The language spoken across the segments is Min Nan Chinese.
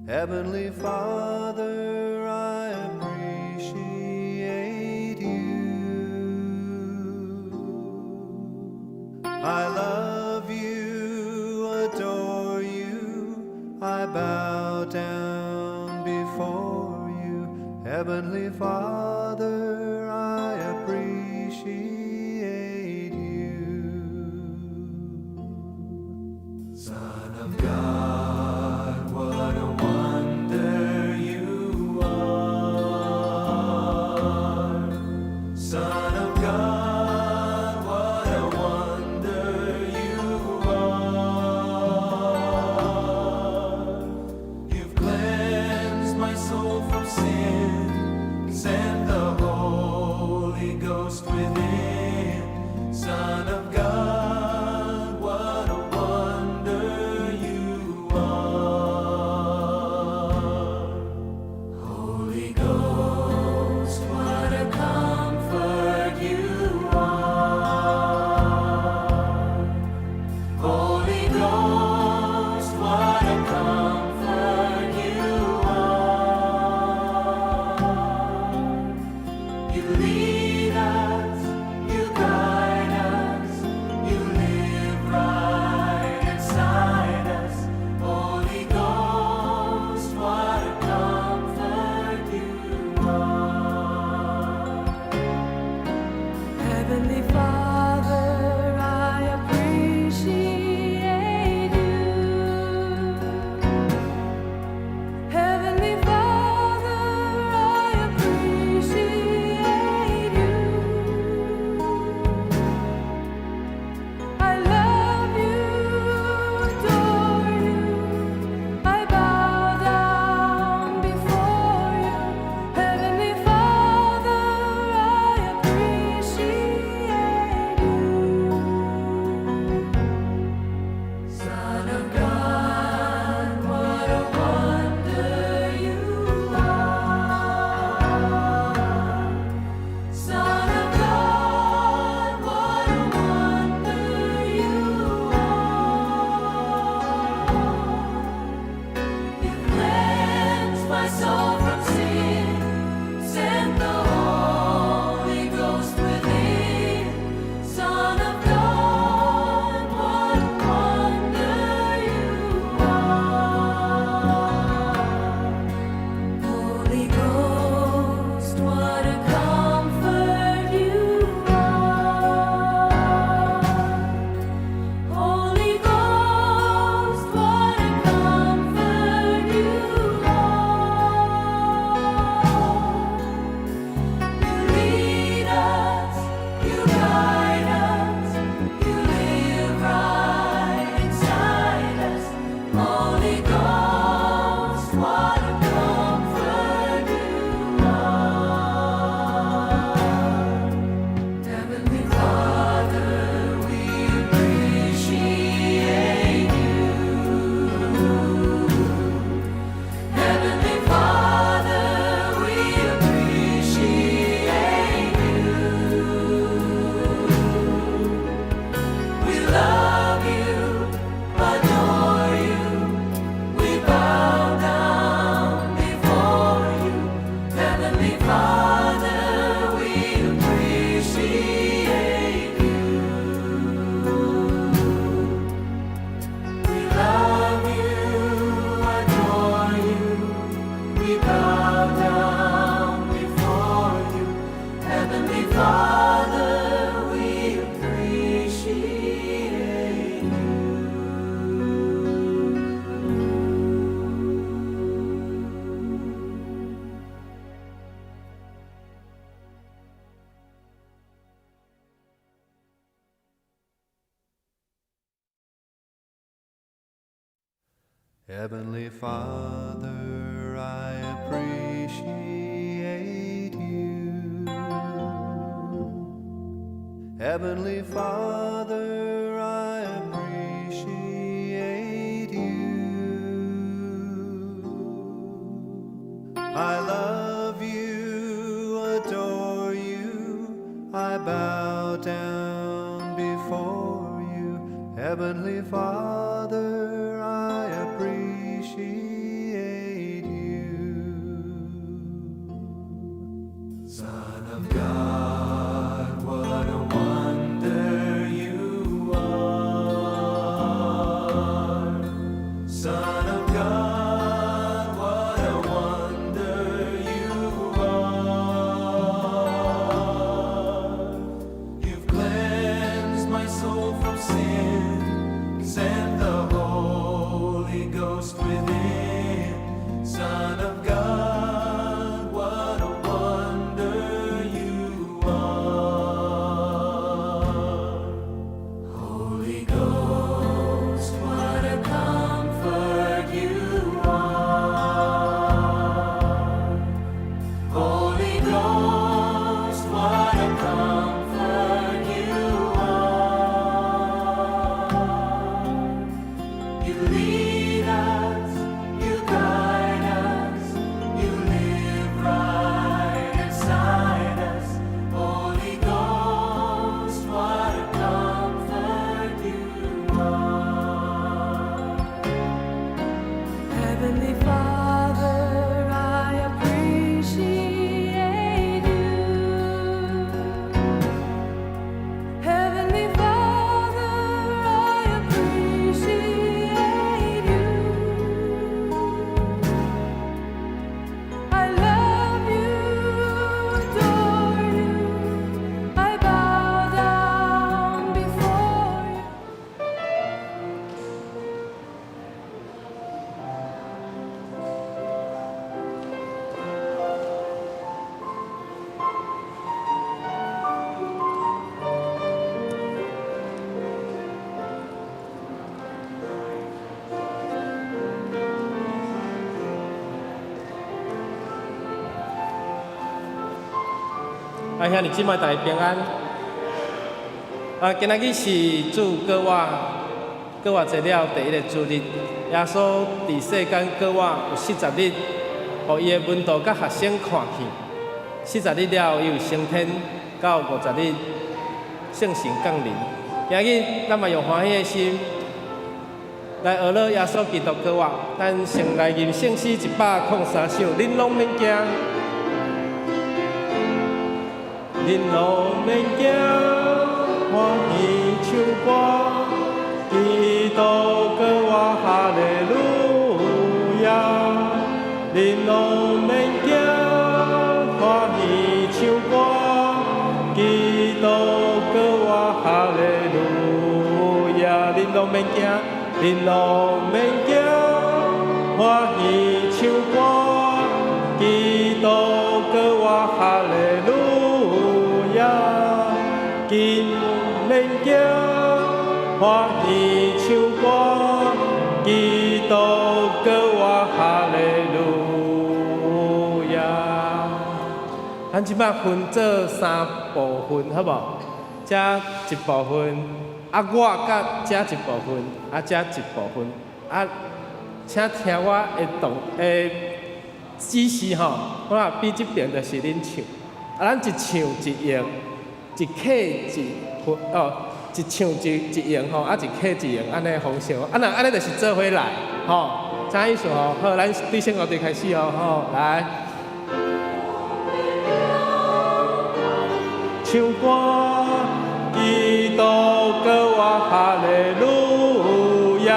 Heavenly Father, I appreciate you. I love you, adore you, I bow down before you. Heavenly Father, I appreciate you. Son of God, what a wonder you are. Son of God, what a wonder you are. You've cleansed my soul from sin, sent the Holy Ghost within. Son of God, what a wonder you are. Holy Ghost, what a comfort you are. Holy Ghost, what a comfort you are. You lead us, you guide us, you live right inside us. Holy Ghost, what a comfort you are. Heavenly Father, I appreciate you. Heavenly Father, I appreciate you. I love you, adore you. I bow down before you. Heavenly Father, I appreciate you. Son of God, what a wonder you are. Son of God, what a wonder you are. You cleansed my soul from sin, sent the Holy Ghost within. Son of God, what a wonder you are. Holy Ghost, what a comfort you are. Holy Ghost, what a comfort you are. You lead us, you guide us, you live right inside us. Holy Ghost, what a comfort you are. Heavenly Father, we appreciate you. Heavenly Father, we appreciate you. We love you, adore you. We bow down before you. Heavenly Father, we appreciate you. We love you, adore you. We bow down before you. Heavenly Father, we appreciate you. Heavenly Father, I appreciate you. Heavenly Father, I appreciate you. I love you, adore you, I bow down before you. Heavenly Father, I appreciate You lead us, you guide us, you live right inside us. Holy Ghost, what a comfort you are. Heavenly Father, I appreciate you. Heavenly Father, I appreciate you. I love you, adore you. I bow down before you. 啊，兄弟姊妹大家平安。啊，今仔日是主過活過活節了第一个主日，耶穌佇世間過活有四十日，予伊的門徒佮學生看見。四十日了，伊又升天，到50日聖神降臨。今日咱嘛用歡喜的心來學了耶穌基督過活。咱先來吟聖詩103首，恁攏免驚。恁攏免驚，歡喜唱歌，基督過活哈利路亞。恁攏免驚，歡喜唱歌，基督過活哈利路亞。恁攏免驚，恁攏免驚，歡喜唱歌，基督過活哈利路亞。緊免驚，歡喜唱歌，基督過活哈利路亞。咱這擺分做三部分，好無？這一部分，啊，我佮這一部分，啊，這一部分，啊，請聽我的動的指示吼。我若比這爿就是恁唱，啊，咱一唱一應，一客一分哦，一唱一一應吼，啊，一客一應，按呢方式，啊，若按呢就是做伙來，吼，知影意思吼？好，咱對聖樂隊開始哦，吼，來。唱歌，基督過活哈利路亞。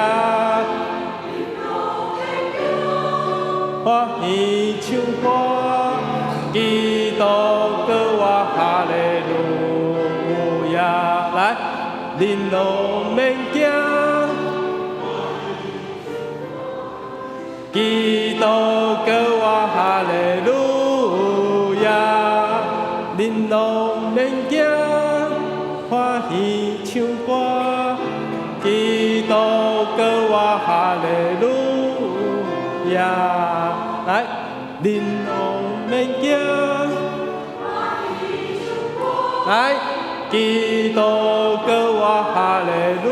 歡喜唱歌，基督過活哈利路亞。來，恁攏免驚，基督過活哈利路亞。恁攏免驚，歡喜唱歌，基督過活哈利路亞。來，恁攏免驚，來，基督過活哈利路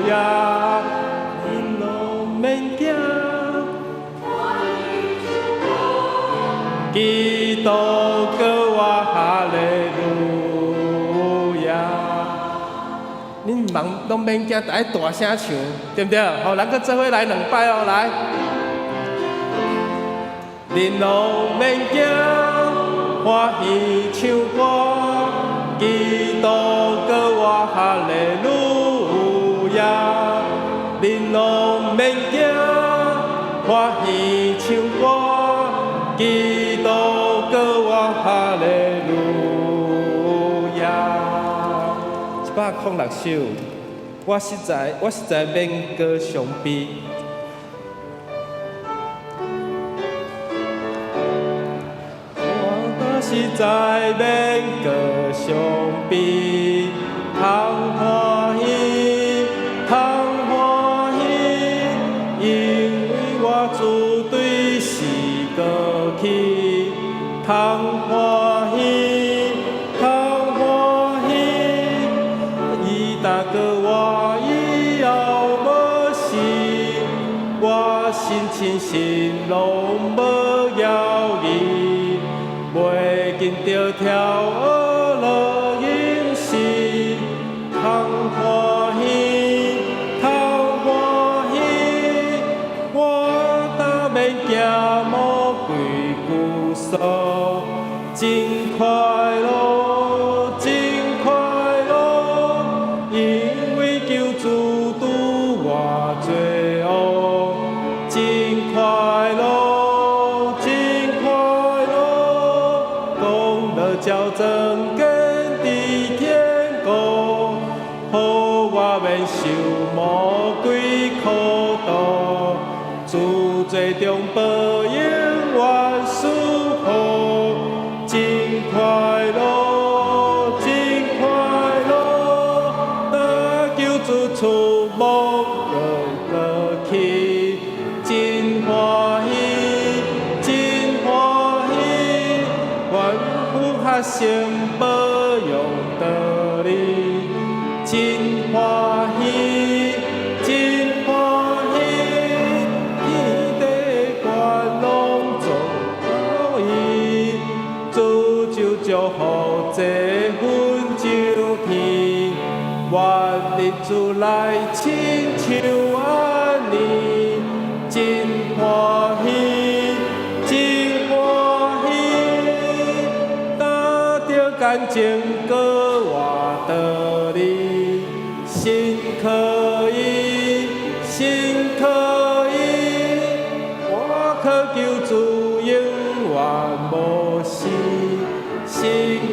亞。恁攏免驚，基督過活哈利路亞。恁茫攏免驚，愛大聲唱，對毋對？好，咱閣做伙來兩擺哦，來。恁攏免驚，歡喜唱歌，基督過活哈利路亞。恁攏免驚，歡喜唱歌，基督過活哈利路亞。106首，我實在免閣傷悲。我實在免閣傷悲，通歡喜，通歡喜，因為我主對死過去，通歡喜，通歡喜，伊大過活以後無傷我心清心攏無枵疑，袂緊著跳學樂吟詩，通歡喜，通歡喜，我當免驚魔鬼拘束，真快樂，真快樂，因為救主拄我做王，真快樂，真快樂，功勞交增堅佇天國，予我免受魔鬼苦毒，主罪中保永遠賜福，真快樂，真快樂，當救主出沒過過去，真歡喜，真歡喜，凡夫學成保養道理，真歡喜，真歡喜，天地觀攏總伊，主就祝福這份上天，願日子來親像按呢，真歡喜，真歡喜，擔著乾淨閣活道理，心可以，心可以，我渴求主永遠無死，心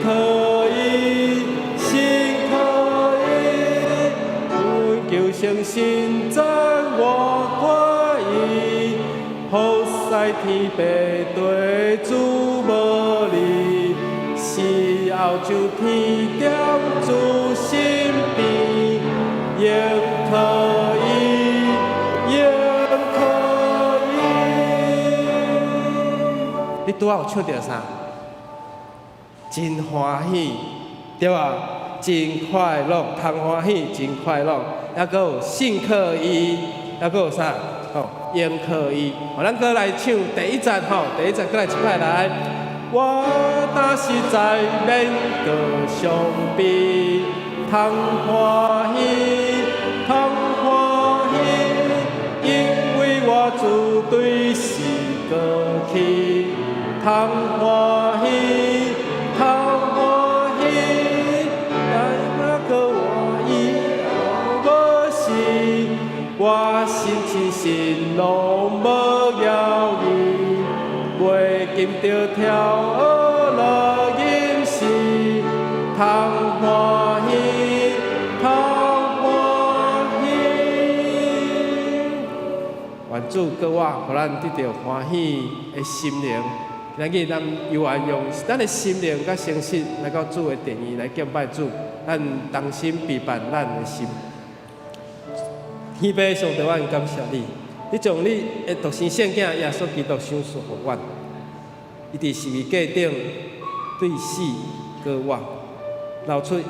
可以，心可以，阮求誠心讚我歡喜，服侍天父對主無離，死後就天踮主身邊，永可以，永可以。你拄仔有唱著啥？真歡喜，對吧？真快樂，通歡喜，真快樂。抑閣有信靠伊，抑閣有啥？吼，永可以。好，咱閣來唱第一節吼，第一節閣來一擺來。我若實在免閣傷悲，通歡喜，通歡喜，因為我主對死過去，通歡喜，通歡喜，來那個我以後無死，我心清心攏無枵疑，袂禁著跳學樂吟詩，通歡喜，通歡喜。願主閣我，予咱得著歡喜的心靈。今日咱猶原用咱的心靈佮誠實來到主的殿裡來敬拜主，咱同心備辦咱的心。天父上帝，阮感謝你，你將你的獨生聖子耶穌基督賞賜予阮，伊佇十字架頂對死過活，流出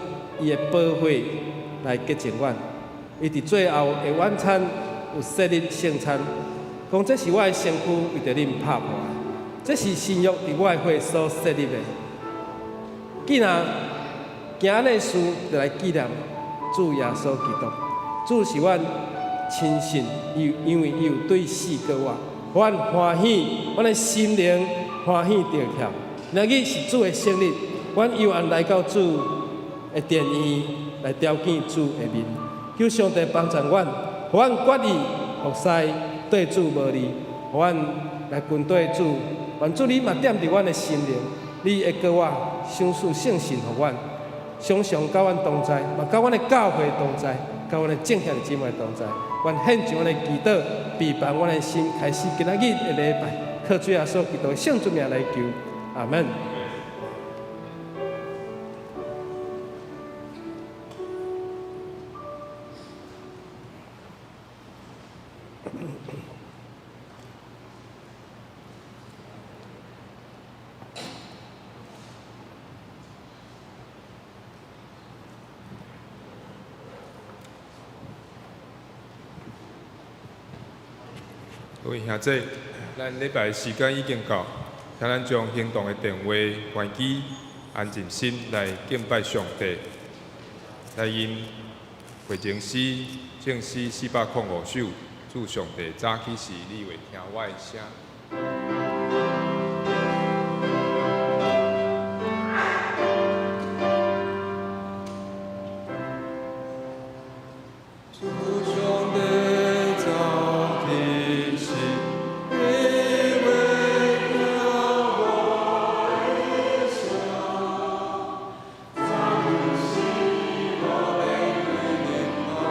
伊的寶血來潔淨阮。伊佇最後的晚餐有設立聖餐，講這是我的身軀為著恁拍破的，這是新約佇我的血所設立的。既然行按呢事，就來紀念主耶穌基督。主是阮親信，因為伊有對死過活，阮歡喜，阮的心靈歡喜著跳。今日是主的聖日，阮猶原來到主的殿院來朝見主的面，求上帝幫助阮，予阮決意服侍對主無離，予阮來跟綴主。願主你嘛踮佇阮的心靈，你會閣我賞賜聖神予阮，常常佮阮同在，嘛佮阮的教會同在，佮阮的眾兄弟姊妹同在。願獻上阮的祈禱，備辦阮的心，開始今仔日的禮拜，靠主耶穌基督的聖主名來求，阿門。各位兄弟，咱禮拜時間已經到，請咱將行動的電話關機，安靜心來敬拜上帝。來吟回程詩，聖詩405首，祝上帝早起時，你會聽我的聲。主上帝早起時，你會聽我的聲。早起時，我欲開我的耳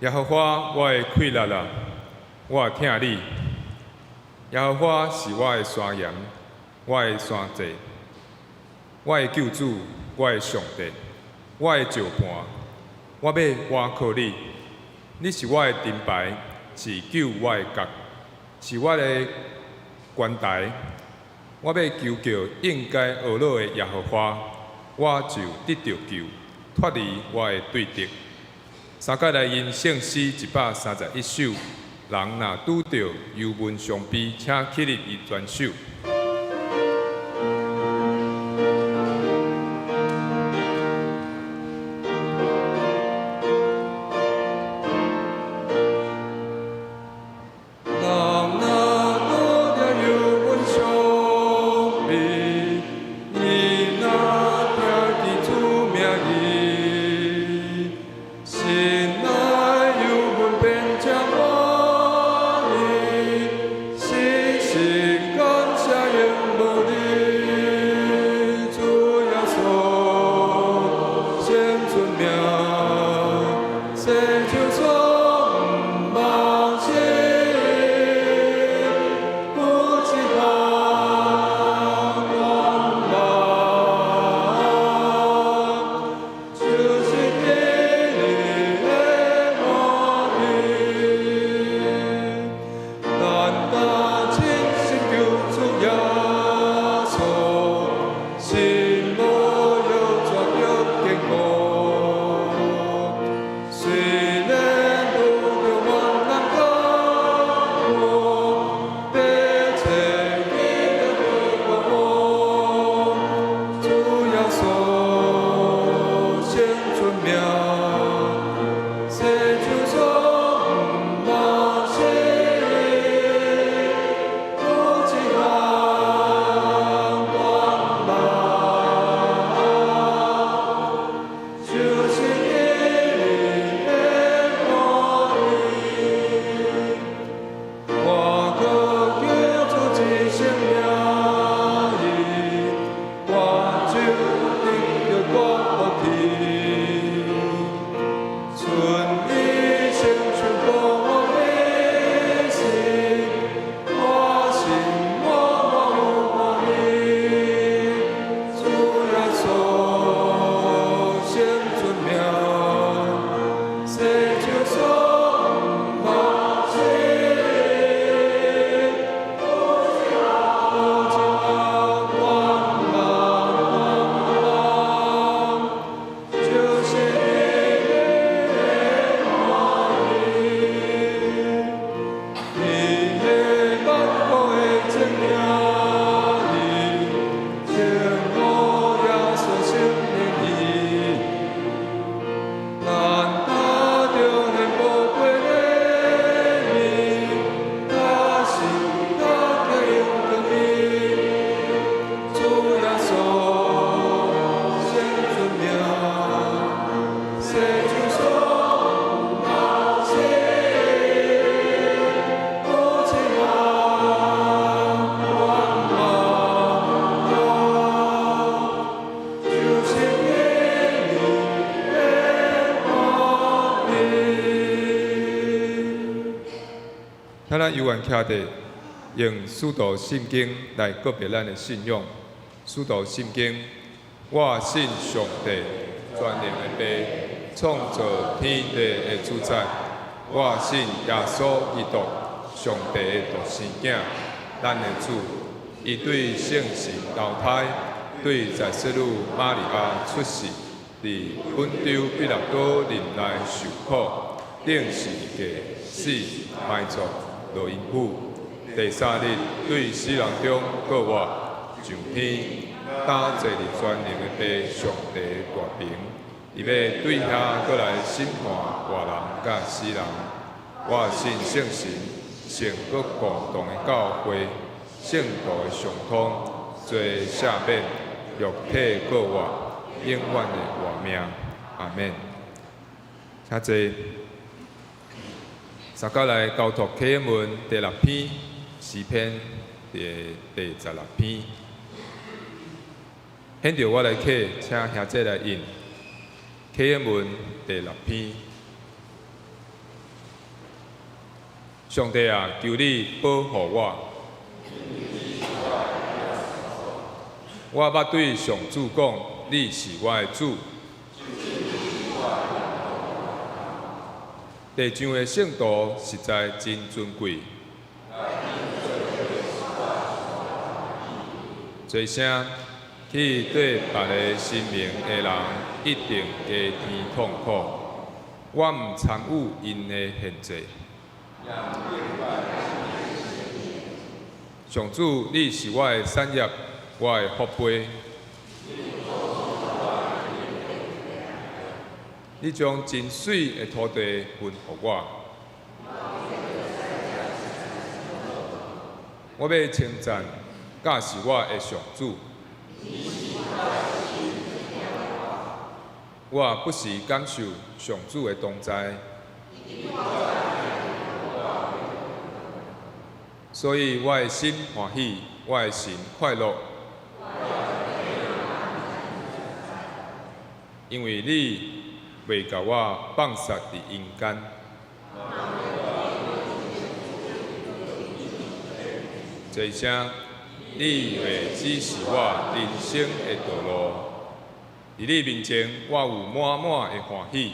耶和華，我的氣力啊，我疼你。耶和華是我的山岩，我的山寨，我的救主，我的上帝，我的石磐，我欲倚靠你。你是我的盾牌，是救我的角，是我的關台。我欲求告應該呵咾的耶和華，我就得著救，脫離我的對敵。三界來吟聖詩131首，人若拄著憂悶傷悲，請起立伊全首。請咱猶原徛佇用使徒信經來告別咱的信仰。使徒信經，我信上帝，全能的父，創造天地的主宰。我信耶穌基督，上帝的獨生囝，咱的主。伊對聖神投胎，對在聖女瑪利亞出世，佇本丟彼拉多任內受苦，釘十字架，死，埋葬，落陰府。第三日對死人中復活，上天，搭坐佇全能的父上帝大爿，伊欲對遐閣來審判活人佮死人。我信聖神，聖閣共同的教會，聖徒的相通，罪赦免，肉體復活，永遠的活命。阿們。請坐。大家來交託啟應文第六篇，詩篇第十六篇。現在我來啟，請兄姐來印。啟應文第六篇。上帝啊，求你保護我。我捌對上主講，你是我的主。地上的聖徒實在真尊貴。做聲去對別个神明的人，一定加添痛苦。我毋參與𪜶的獻祭。上主，你是我的產業，我的福杯。你將真媠的土地分予我。我欲稱讚教示我的上主。我不時感受上主的同在，所以我的心歡喜，我的神快樂，因為你袂共我放殺佇陰間。這聲，你會指示我人生的道路。佇你面前，我有滿滿的歡喜。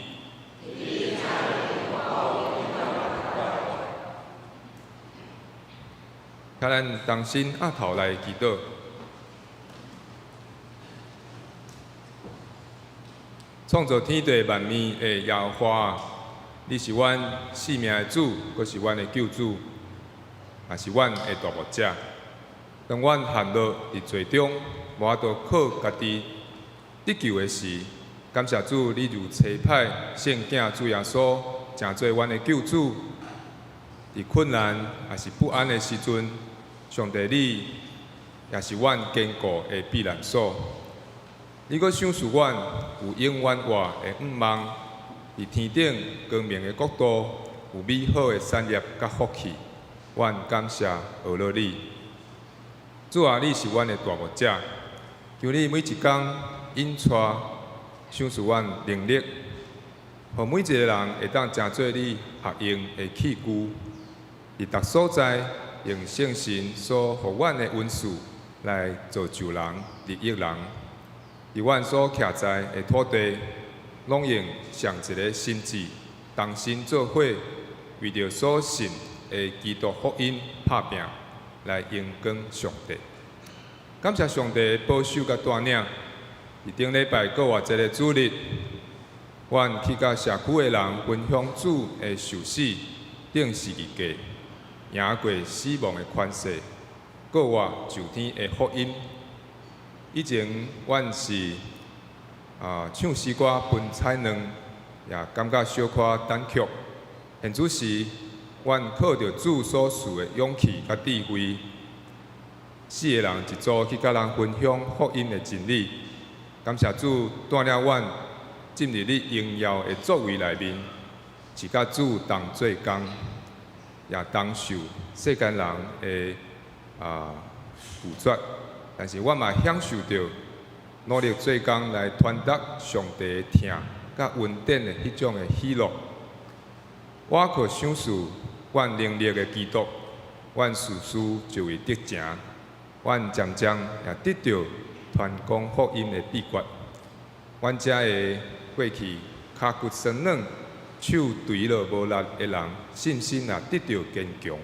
請咱同心徛頭來祈禱。創造天地萬物的耶和華，你是阮生命的主，閣是阮的救主，也是阮的大牧者。當阮陷落佇罪中，無法度靠家己得救的時，感謝主，你就差派聖囝主耶穌，成做阮的救主。佇困難抑是不安的時陣，上帝你也是阮堅固的避難所。你閣賞賜阮有永遠活的向望，佇天頂光明的國度，有美好的產業佮福氣。阮感謝阿樂你，主啊，你是阮的大牧者，求你每一工引帶賞賜阮能力，予每一個人會當成做你合用的器具，佇逐所在用聖神所予阮的恩賜來造就人、利益人。佇阮所徛在的土地，攏用上一个心志，同心做伙，為著所信的基督福音拍拚，來榮光上帝。感謝上帝保守佮帶領，佇頂禮拜復活節的主日，阮去佮社區的人分享主的受死、釘十字架、贏過死亡的權勢、復活上天的福音。以前阮是唱詩歌分彩卵，也感覺小可膽怯。現此時，阮靠著主所賜的勇氣佮智慧，四个人一組去佮人分享福音的真理。感謝主帶領阮進入你榮耀的作為內面，是佮主同做工，也同受世間人的拒絕。但是我嘛享受著努力做工來傳達上帝的疼佮恩典的彼種的喜樂。我靠賞賜，阮能力的基督，阮事事就會得成，阮漸漸也得著傳講福音的秘訣。阮遮的過去跤骨酸軟、手垂落無力的人，信心也得著堅強。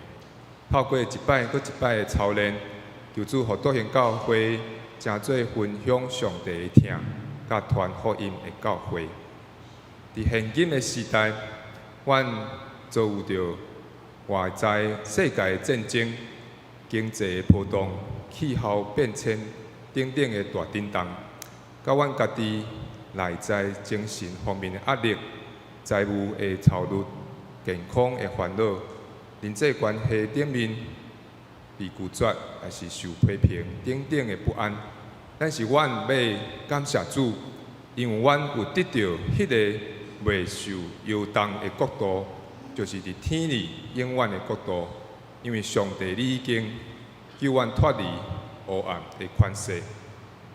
透過一擺閣一擺的操練，求主予篤行教會成做分享上帝的疼，佮傳福音的教會。佇現今的時代，阮遭遇著外在世界的戰爭、經濟的波動、氣候變遷等等的大震動，佮阮家己內在精神方面的壓力、財務的焦慮、健康的煩惱、人際關係頂面被拒絕，抑是受批評等等的不安。但是阮欲感謝主，因為阮有得著彼个袂受搖動的國度，就是佇天裡永遠的國度。因為上帝你已經救阮脫離黑暗的權勢，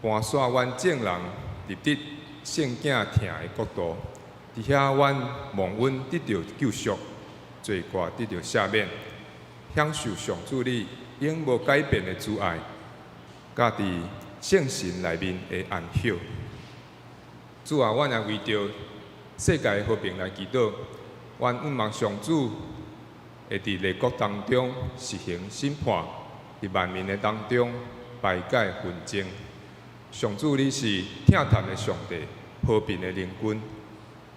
搬徙阮眾人入佇聖囝疼的國度。佇遐，阮蒙恩得著救贖，罪過得著赦免，享受上主你永無改變的慈愛，佮佇聖神內面的安息。主啊，阮也為著世界和平來祈禱，阮仰望上主會佇列國當中實行審判，佇萬民的當中排解紛爭。上主，你是疼痛的上帝，和平的靈君。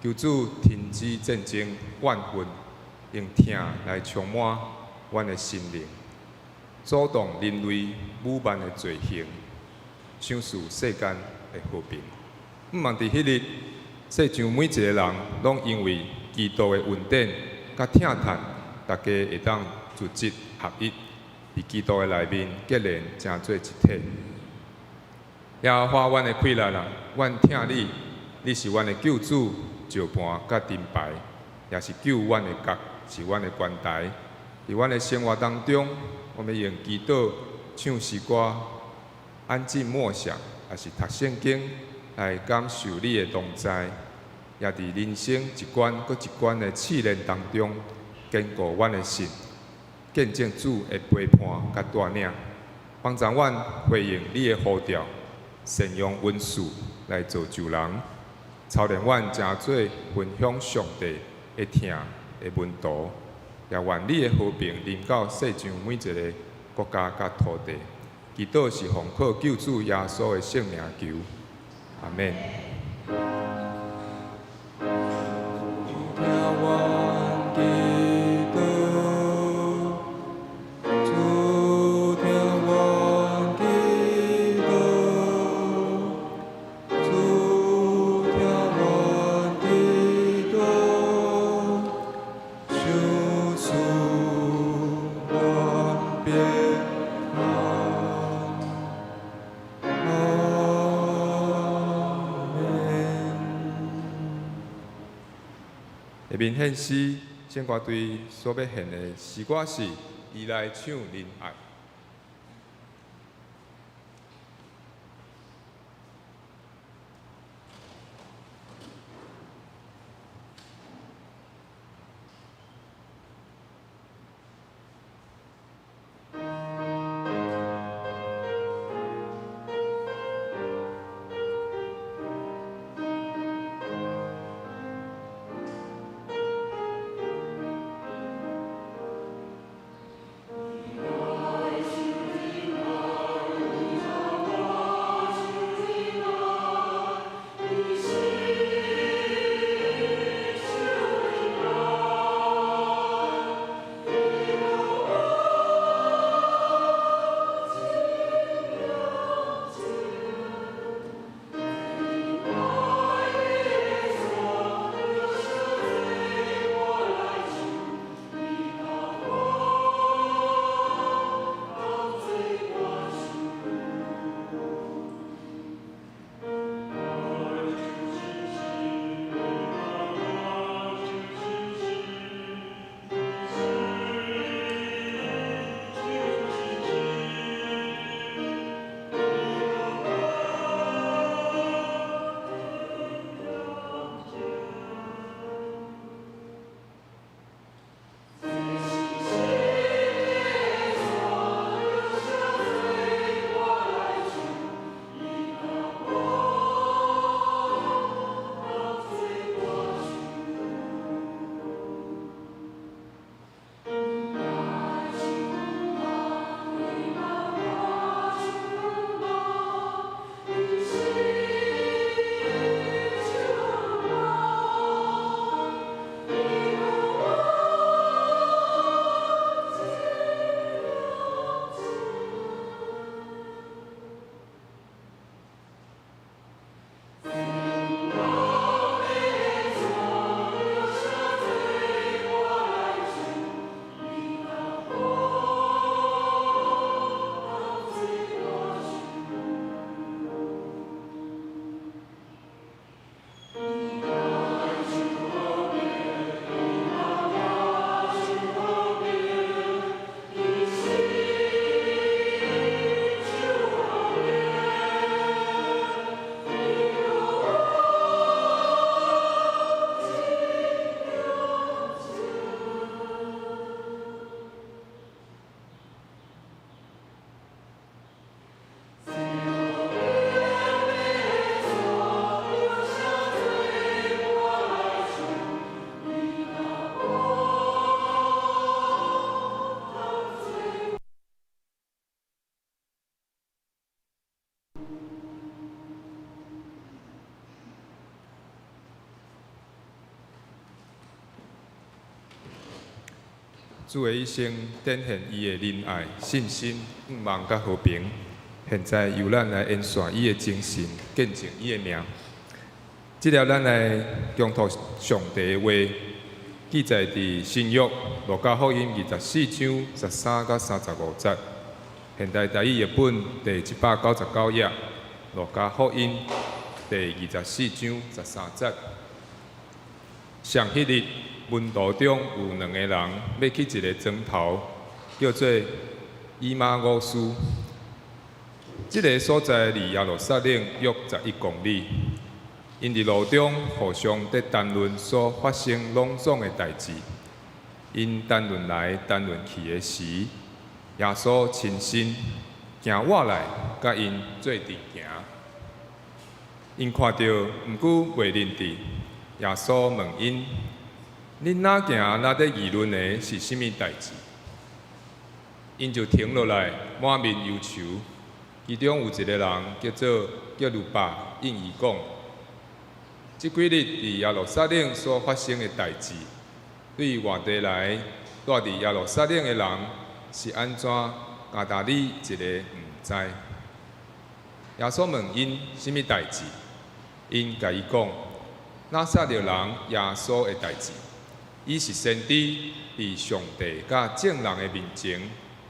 求主停止戰爭、怨恨，用疼來充滿阮的心靈，阻擋人類侮慢的罪行，賞賜世間的和平。向望佇彼日，世上每一个人攏因為基督的恩典佮疼痛，大家會當組織合一，佇基督的內面結連成做一體。耶和華，阮的氣力啊，阮疼你，你是阮的救主、石磐佮盾牌，也是救阮的角，是阮的關台。佇阮的生活當中，我們用祈禱、唱詩歌、安靜默想，抑是讀聖經來感受你的同在，也佇人生一關閣一關的試煉當中，堅固阮的信，見證主的陪伴佮帶領，幫助阮回應你的呼召，善用恩賜來造就人，操練阮成做分享上帝的疼的門徒，也願你的和平臨到世上每一个國家佮土地。祈禱是奉靠救主耶穌的聖名求，阿們。聽阮祈禱，主聽阮祈禱，主聽阮祈禱，賞賜阮平安。阿們。下面獻詩，聖歌隊所欲獻的詩歌是《伊來唱仁愛》。伊主的一生展現伊的仁愛、信心、盼望佮和平。現在由咱來延續伊的精神，見證伊的名。這粒咱來恭讀上帝的話，記載佇新約路加福音24章13到35節。現代台語譯本第199頁，路加福音第24章13節。上彼日，門徒中有兩個人欲去一個莊頭，叫做以馬忤斯。這个所在離耶路撒冷約11公里。𪜶佇路中互相佇談論所發生攏總的代誌。𪜶談論來談論去的時，耶穌親身行倚來，佮𪜶做陣行。𪜶看著，毋過袂認得。耶穌問𪜶：恁若行若佇議論的是啥物代誌？𪜶就停落來，滿面憂愁。其中有一个人叫做革羅巴，應伊講：這幾日佇耶路撒冷所發生的代誌，對外地來蹛佇耶路撒冷的人是按怎，敢呾你一个毋知。耶穌問𪜶啥物代誌，𪜶共伊講：拿撒勒人耶穌的代誌。伊是先知，佇上帝佮眾人的面前，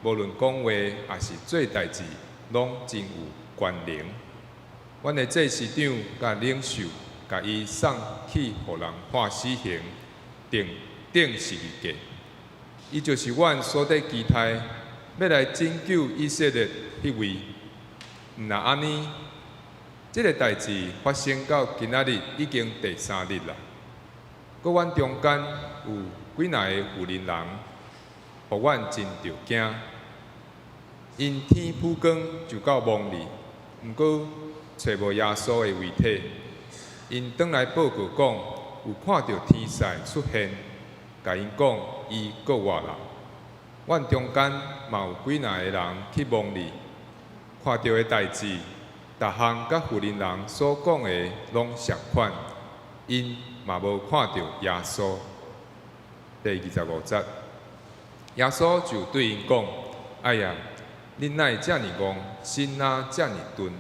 無論講話抑是做代誌，攏真有權能。阮的祭司長佮領袖，共伊送去予人判死刑，釘釘十字架。伊就是阮所佇期待欲來拯救以色列彼位。毋若按呢，這个代誌發生到今仔日已經第三日啦。閣阮中間有幾若个婦人人，予阮真著驚。𪜶天晡光就到墓裡，毋過揣無耶穌的遺體。𪜶轉來報告講，有看著天使出現，共𪜶講伊閣活啦。阮中間嘛有幾若个人去墓裡，看著的代誌，逐項佮婦人人所講的攏相款，𪜶嘛無看著耶穌。第25節，耶穌就對𪜶講：哎呀，恁哪會遮爾戇，心哪遮爾鈍，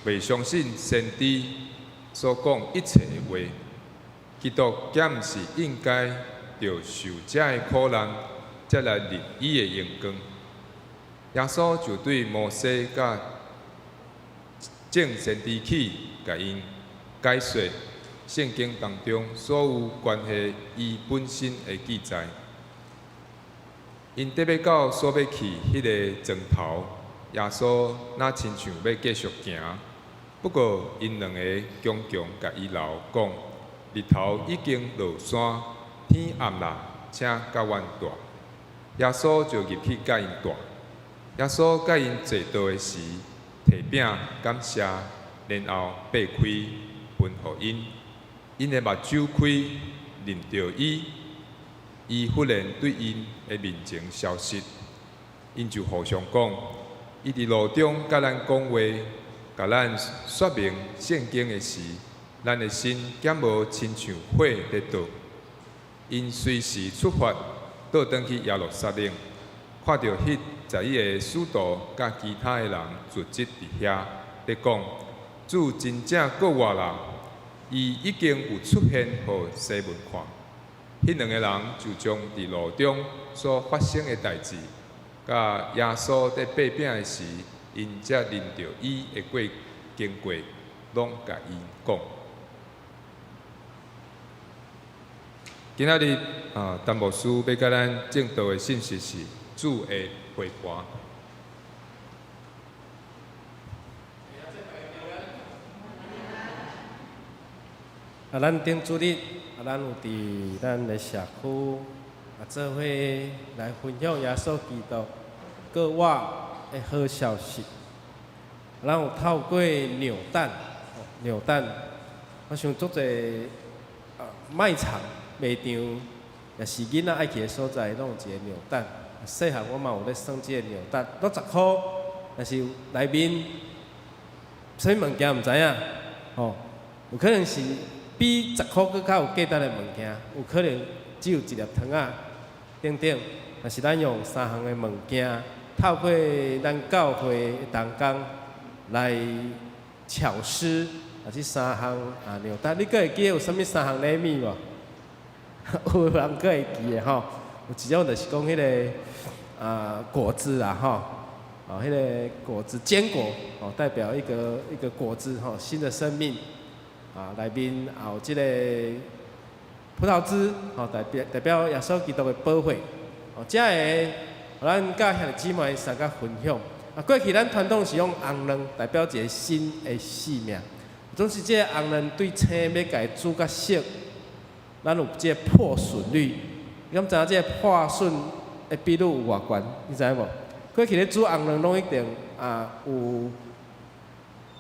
袂相信先知所講一切的話。基督敢毋是應該著受這个苦難，才來入伊的榮光？耶穌就對摩西佮眾先知起，共𪜶解說聖經當中所有關係伊本身的記載。𪜶欲到所欲去彼个莊頭，耶穌若親像欲繼續行，不過𪜶兩个強強共伊留講：日頭已經落山，天暗啦，請佮阮蹛。耶穌就入去佮𪜶蹛。耶穌佮𪜶坐桌的時，提餅感謝，然後擘開分予𪜶，𪜶的目睭開，認著伊，伊忽然對𪜶的面前消失。𪜶就互相講：伊佇路中佮咱講話，共咱說明聖經的時，咱的心敢無親像火佇燒？𪜶隨時出發，倒轉去耶路撒冷，看著彼11个使徒佮其他的人聚集佇遐，佇講：主真正閣活啦！伊已經有出現予西門看。彼兩个人就將佇路中所發生的代誌，佮耶穌佇擘餅的時，𪜶才認著伊的過經過，攏共𪜶講。今仔日啊，陳牧師欲共咱證道的信息是主的陪伴。啊，咱頂主日，啊，咱有佇咱的社區啊，做伙來分享耶穌基督閣活的好消息。咱有透過扭蛋，扭蛋，我想足濟啊賣場、賣場，抑是囡仔愛去的所在，攏有一个扭蛋。細漢我嘛有咧耍這个扭蛋，攏十箍，但是內面啥物物件毋知影，吼，有可能是比十箍閣較有價值的物件，有可能只有一粒糖仔。等等。但是咱用三項的物件，透過咱教會的同工來巧思啊，這三項啊紐帶，你閣會記得有啥物三項禮物無？有人閣會記得吼？有一種就是講彼個啊果子啊吼，啊彼個果子堅果哦，代表一個一個果子吼，新的生命啊，內面也有這個葡萄汁吼，代表耶穌基督的寶血。哦，這個咱佮兄弟姊妹相佮分享。啊，過去咱傳統是用紅卵代表一個新的生命。總是這個紅卵對青欲共伊煮甲熟，咱有這個破損率。你敢知影這個破損的比率有偌懸？你知影無？過去咧煮紅卵攏一定啊有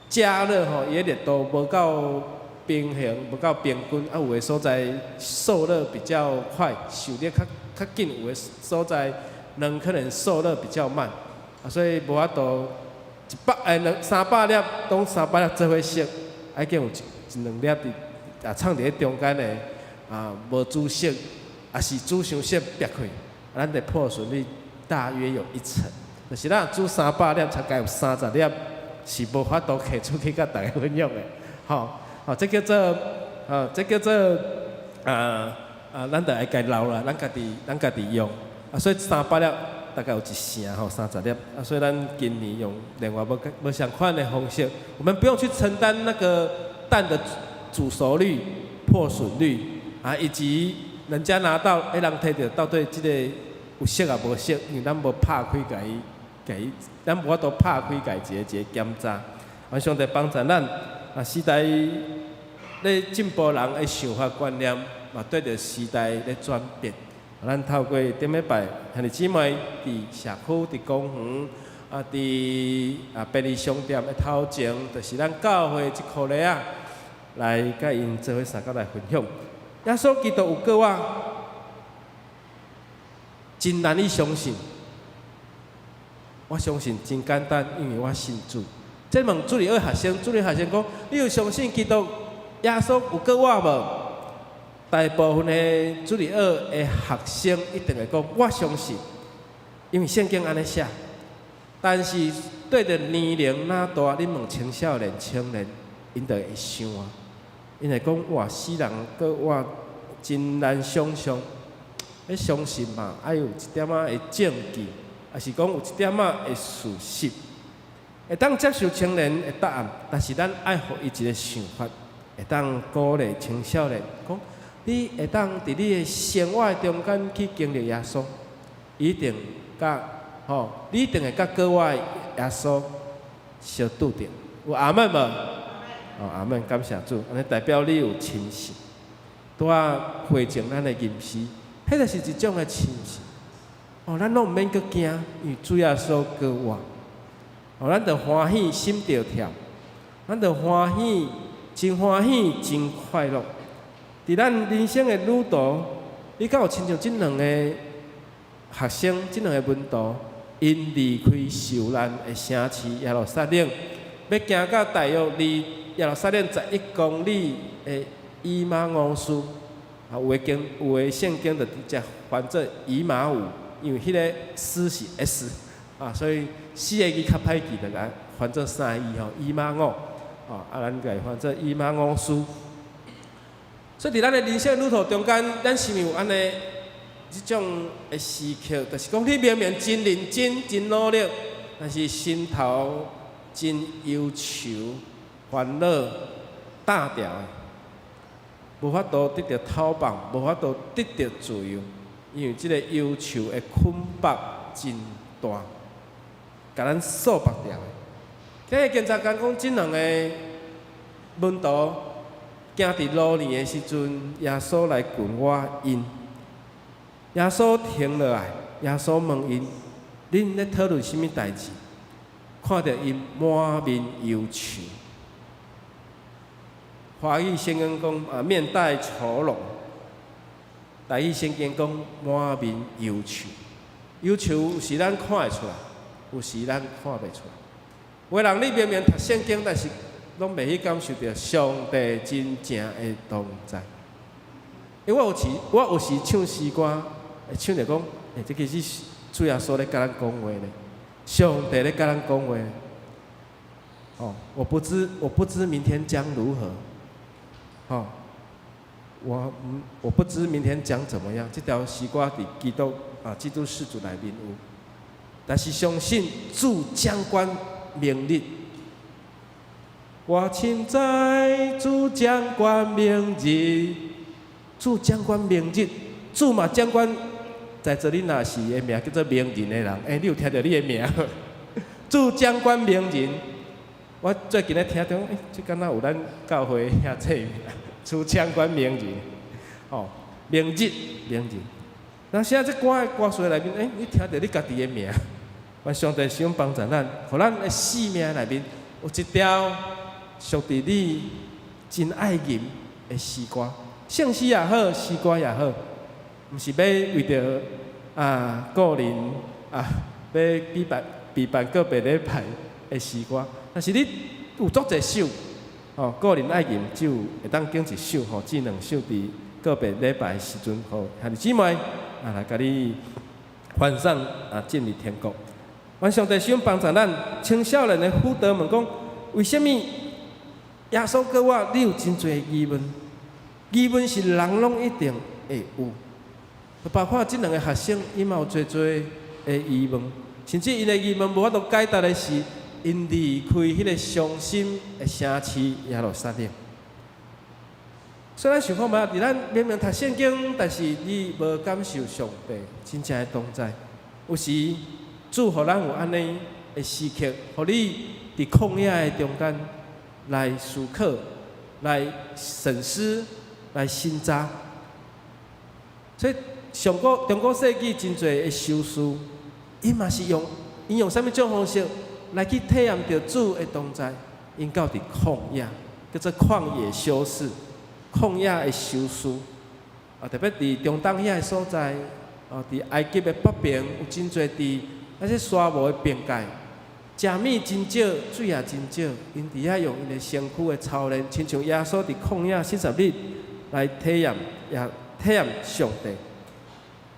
加熱吼，伊的熱度無夠平衡，無夠平均，啊有的所在受熱比較快，受熱較較緊，有的所在卵可能受熱比較慢，啊所以無法度一百欸兩三百粒，攏三百粒做伙熟，已經有一一兩粒佇啊藏佇咧中間的啊無煮熟，抑是煮傷熟煏開，啊咱的破損率大約有一成，就是咱煮三百粒，才該有30粒是無法度摕出去佮大家分享的，吼，吼，這叫做，啊，這叫做，啊啊，咱就愛共留啦，咱家己用，啊，所以三百粒大概有一成吼，三十粒，啊，所以咱今年用另外無無相款的方式，我們不用去承擔那個蛋的煮熟率、破損率，啊，以及人家拿到，欸，人提著到底這個有熟抑無熟，因為咱無拍開共伊，共伊，咱無法度拍開共伊一個一個檢查。啊，上帝幫助咱，啊，時代咧進步人的想法觀念，嘛對著時代咧轉變。咱透過頂禮拜兄弟姊妹佇社區、佇公園、啊，佇啊便利商店的頭前，就是咱教會這箍仔，來佮𪜶做伙相佮來分享。耶穌基督有過我，真難以相信。我相信真簡單，因為我信主。這問主日學學生，主日學生講：你有相信基督耶穌有過我無？大部分的主日學的學生一定會講：我相信，因為聖經按呢寫。但是對著年齡若大，你問青少年、青年，𪜶就會想啊，𪜶會講：哇，死人過活真難想象。欲相信嘛，愛有一點仔的證據，抑是講有一點仔的事實，會當接受青年的答案。但是咱愛予伊一個想法，會當鼓勵青少年講：你會當佇你的生活中間去經歷耶穌，一定佮吼，你一定會佮過活的耶穌相拄著。有阿們無？哦，阿們，感謝主，按呢代表你有親信。拄仔會前咱的吟詩，彼個是一種的親信。哦，咱攏毋免閣驚，因為主耶穌過活。哦，咱就歡喜心就跳，咱就歡喜，真歡喜，真快樂。佇咱人生的旅途，你敢有親像這兩個學生，這兩個門徒，𪜶離開受難的城市耶路撒冷，欲行到大約離耶路撒冷11公里的以馬忤斯。啊，有的經有的聖經就直接翻做以馬忤，因為彼個斯是 S 啊，所以四個字較歹記，就共翻做三字吼，以馬忤，哦，啊，咱共伊翻做以馬忤斯。所以佇咱的人生旅途中間，咱是毋是有按呢這種的時刻？就是講你明明真認真、真努力，但是心頭真憂愁、煩惱、焦掉的，無法度得著透放，無法度得著自由，因為這個憂愁的捆綁真大，共咱束縛牢的。這個檢察官講，這兩個門徒行佇路邊的時陣，耶穌來近我𪜶。耶穌停落來，耶穌問𪜶：恁咧討論啥物代誌？看著𪜶滿面憂愁。華語聖經講啊，面帶愁容；台語聖經講滿面憂愁。憂愁有時咱看會出來，有時咱看袂出來。有的人你明明讀聖經，但是攏袂去感受著上帝真正的同在。因為我有時唱詩歌，會唱著講，欸，這其實主耶穌咧佮咱講話呢，上帝咧佮咱講話。哦，我不知明天將如何。哦，我不知明天將怎麼樣。這條詩歌佇基督啊，基督世族內面有，但是相信主掌管明日。我深知主掌管明日，主掌管明日，主嘛掌管。在座你若是的名叫做明仁的人，欸，你有聽著你的名？主掌管明仁。我最近咧聽著，欸，這敢若有咱教會兄弟名，主掌管明仁，哦，明日，明日。那寫這歌的歌詞內面，欸，你聽著你家己的名，願上帝施恩幫助咱，予咱的生命內面有一條屬佇你真愛吟的詩歌，聖詩也好，詩歌也好，毋是欲為著啊個人啊，欲舉辦個別禮拜的詩歌，但是你有足濟首，吼，個人愛吟就會當揀一首吼，至兩首佇個別禮拜的時陣，予兄弟姊妹啊來共你歡送啊進入天國。願上帝施恩幫助咱青少年的輔導問講，為啥物耶穌閣我？你有真濟疑問，疑問是人攏一定會有，包括這兩個學生，伊嘛有濟濟的疑問，甚至𪜶的疑問無法度解答的是，𪜶離開彼個傷心的城市耶路撒冷。所以咱想看覓，佇咱明明讀聖經，但是你無感受上帝真正的同在。有時主予咱有按呢的時刻，予你佇曠野的中間來思考、來審思、來省察。所以上古中古世紀真濟的修士，伊嘛是用𪜶用啥物種方式來去體驗著主的同在？𪜶到佇曠野，叫做曠野修士，曠野的修士啊，特別佇中東遐个所在，哦，佇埃及的北邊有真濟佇那些沙漠的邊界，食物真少，水也真少，𪜶佇遐用𪜶的身軀的操練，親像耶穌佇曠野四十日來體驗，也體驗上帝。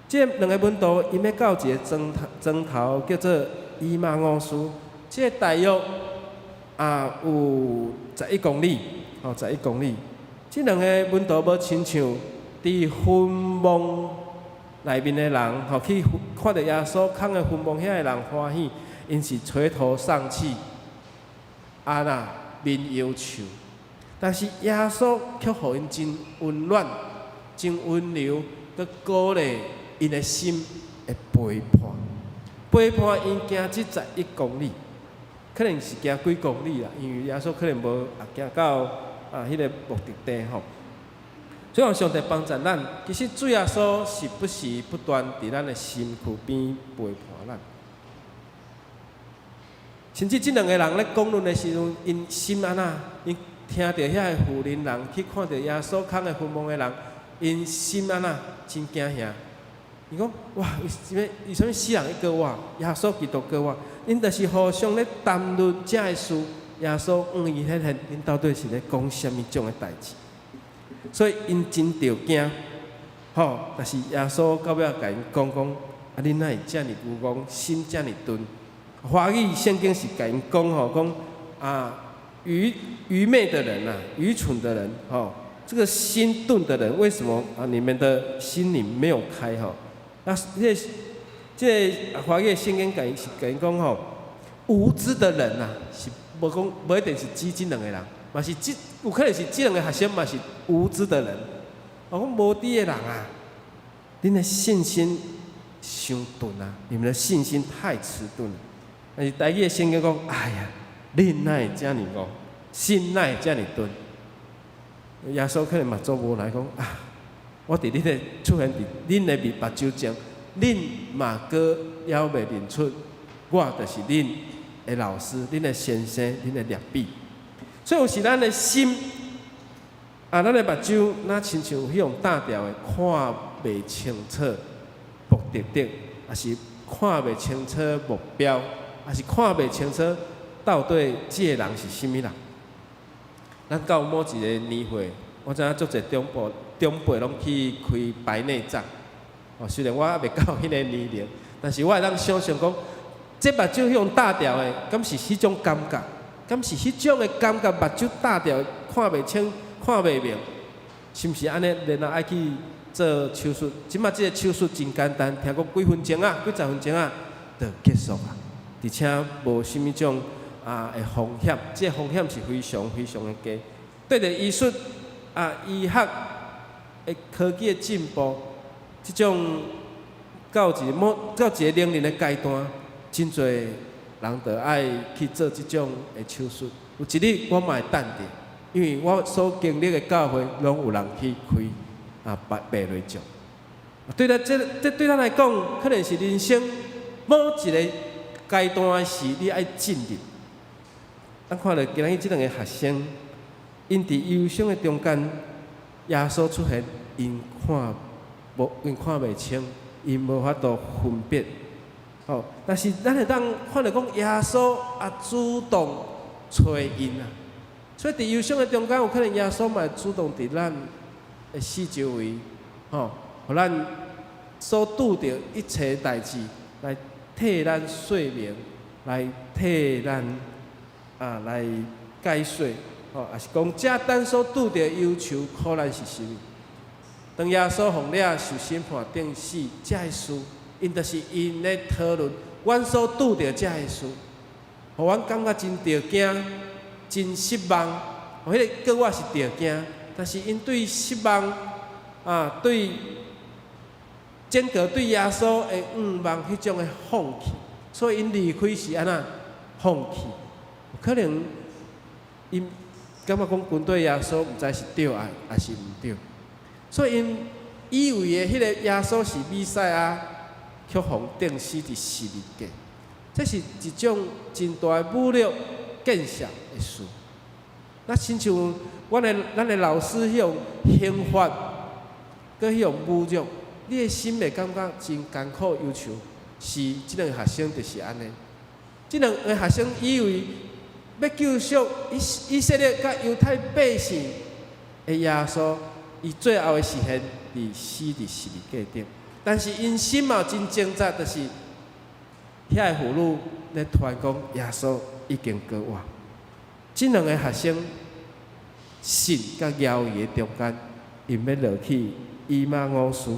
這兩个門徒，𪜶欲到一个莊頭，叫做以馬忤斯，這個大約啊有十一公里，哦，十一公里。這兩個門徒無親像佇墳墓內面的人，吼去看著耶穌囥佇墳墓遐的人歡喜，𪜶是垂頭喪氣，啊那面憂愁。但是耶穌卻予𪜶真溫暖、真溫柔，閣鼓勵𪜶的心會陪伴，陪伴𪜶行這十一公里，可能是行幾公里啦，因為耶穌可能無啊行到啊彼个目的地吼。所以願上帝幫助咱，其實主耶穌是不時不斷佇咱的身軀邊陪伴咱。甚至這兩个人咧講論的時陣，𪜶心按怎？𪜶聽著遐个婦人人去看著耶穌囥佇墳墓的人，𪜶心按怎？真驚嚇。伊講：哇，為啥物死人會閣活？耶穌基督閣活？𪜶就是互相咧談論這个事。耶穌向伊顯現，𪜶到底是咧講啥物種的代誌？所以𪜶真著驚，吼！但是耶穌到尾共𪜶講講：啊，恁哪會遮爾愚戇，心遮爾鈍？華語聖經是共𪜶講吼，講啊愚昧的人啊，愚蠢的人，吼，這個心鈍的人，為什麼啊？你們的心裡沒有開吼？啊，這個華語聖經共是共𪜶講吼，無知的人啊，是無講無一定是指這兩個人，嘛是指有可能是這兩個學生嘛是無知的人。我講無知的人啊，恁的信心傷鈍啊，你們的信心太遲鈍。但是台語的聖經講，哎呀，恁哪會遮爾戇，心哪會遮爾鈍？耶穌可能嘛做無奈講啊，我佇恁的出現佇恁的面目睭前，恁嘛閣猶未認出，我就是恁的老師，恁的先生，恁的拉比。所以有時咱的心，啊，咱的目睭，若親像彼種焦掉的，看袂清楚目的地，抑是看袂清楚目標，抑是看袂清楚到底這个人是啥物人。咱到某一個年歲，我知影足濟長輩攏去開白內障，哦，雖然我猶未到彼個年齡，但是我會當想像講，這目睭彼種焦掉的，敢是彼種感覺？敢是彼種的感覺？目睭焦掉，看袂清，看袂明，是毋是按呢？然後愛去做手術。這馬這個手術真簡單，聽講幾分鐘啊，幾十分鐘啊，就結束啊，而且無啥物種啊的風險，這個風險是非常非常的低。對著醫術啊，醫學的科技的進步，這種到一個年齡的階段，真濟人就愛去做這種的手術。有一日我嘛會等著，因為我所經歷的教會，攏有人去開啊白白內障。對咱這這對咱來講，可能是人生某一個階段時，你愛進入。咱看著今仔日這兩个學生，𪜶佇憂傷的中間，耶穌出現，𪜶看袂清，𪜶無法度分別。吼，但是咱會當看著講耶穌啊主動揣𪜶啊，所以佇憂傷的中間，有可能耶穌嘛會主動佇咱的四周圍，吼，予咱所拄著一切代誌，來替咱說明，來替咱啊來解說，吼，抑是講這咱所拄著憂愁苦難是啥物？當耶穌予掠受審判釘死這个事，𪜶就是𪜶咧討論阮所拄著這个事，予阮感覺真著驚，真失望。彼个過我是著驚，但是𪜶對失望啊，對整個對耶穌的向望，彼種的放棄，所以𪜶離開是按怎放棄？可能𪜶感覺講跟隨耶穌，毋知是對抑是毋對，所以𪜶以為的彼個耶穌是彌賽亞，卻予釘死佇十字架，這是一種真大的侮辱、見笑的事。那親像阮的老師彼種刑罰，閣彼種侮辱，你的心會感覺真艱苦憂愁。是，這兩个學生就是按呢。這兩个學生以為欲救贖以色列佮猶太百姓的耶穌，伊最後的時限佇死佇十字架頂。但是𪜶心嘛真掙扎，就是遐个婦女咧傳講耶穌已經過活。這兩个學生信佮猶豫的中間，𪜶欲落去以馬忤斯，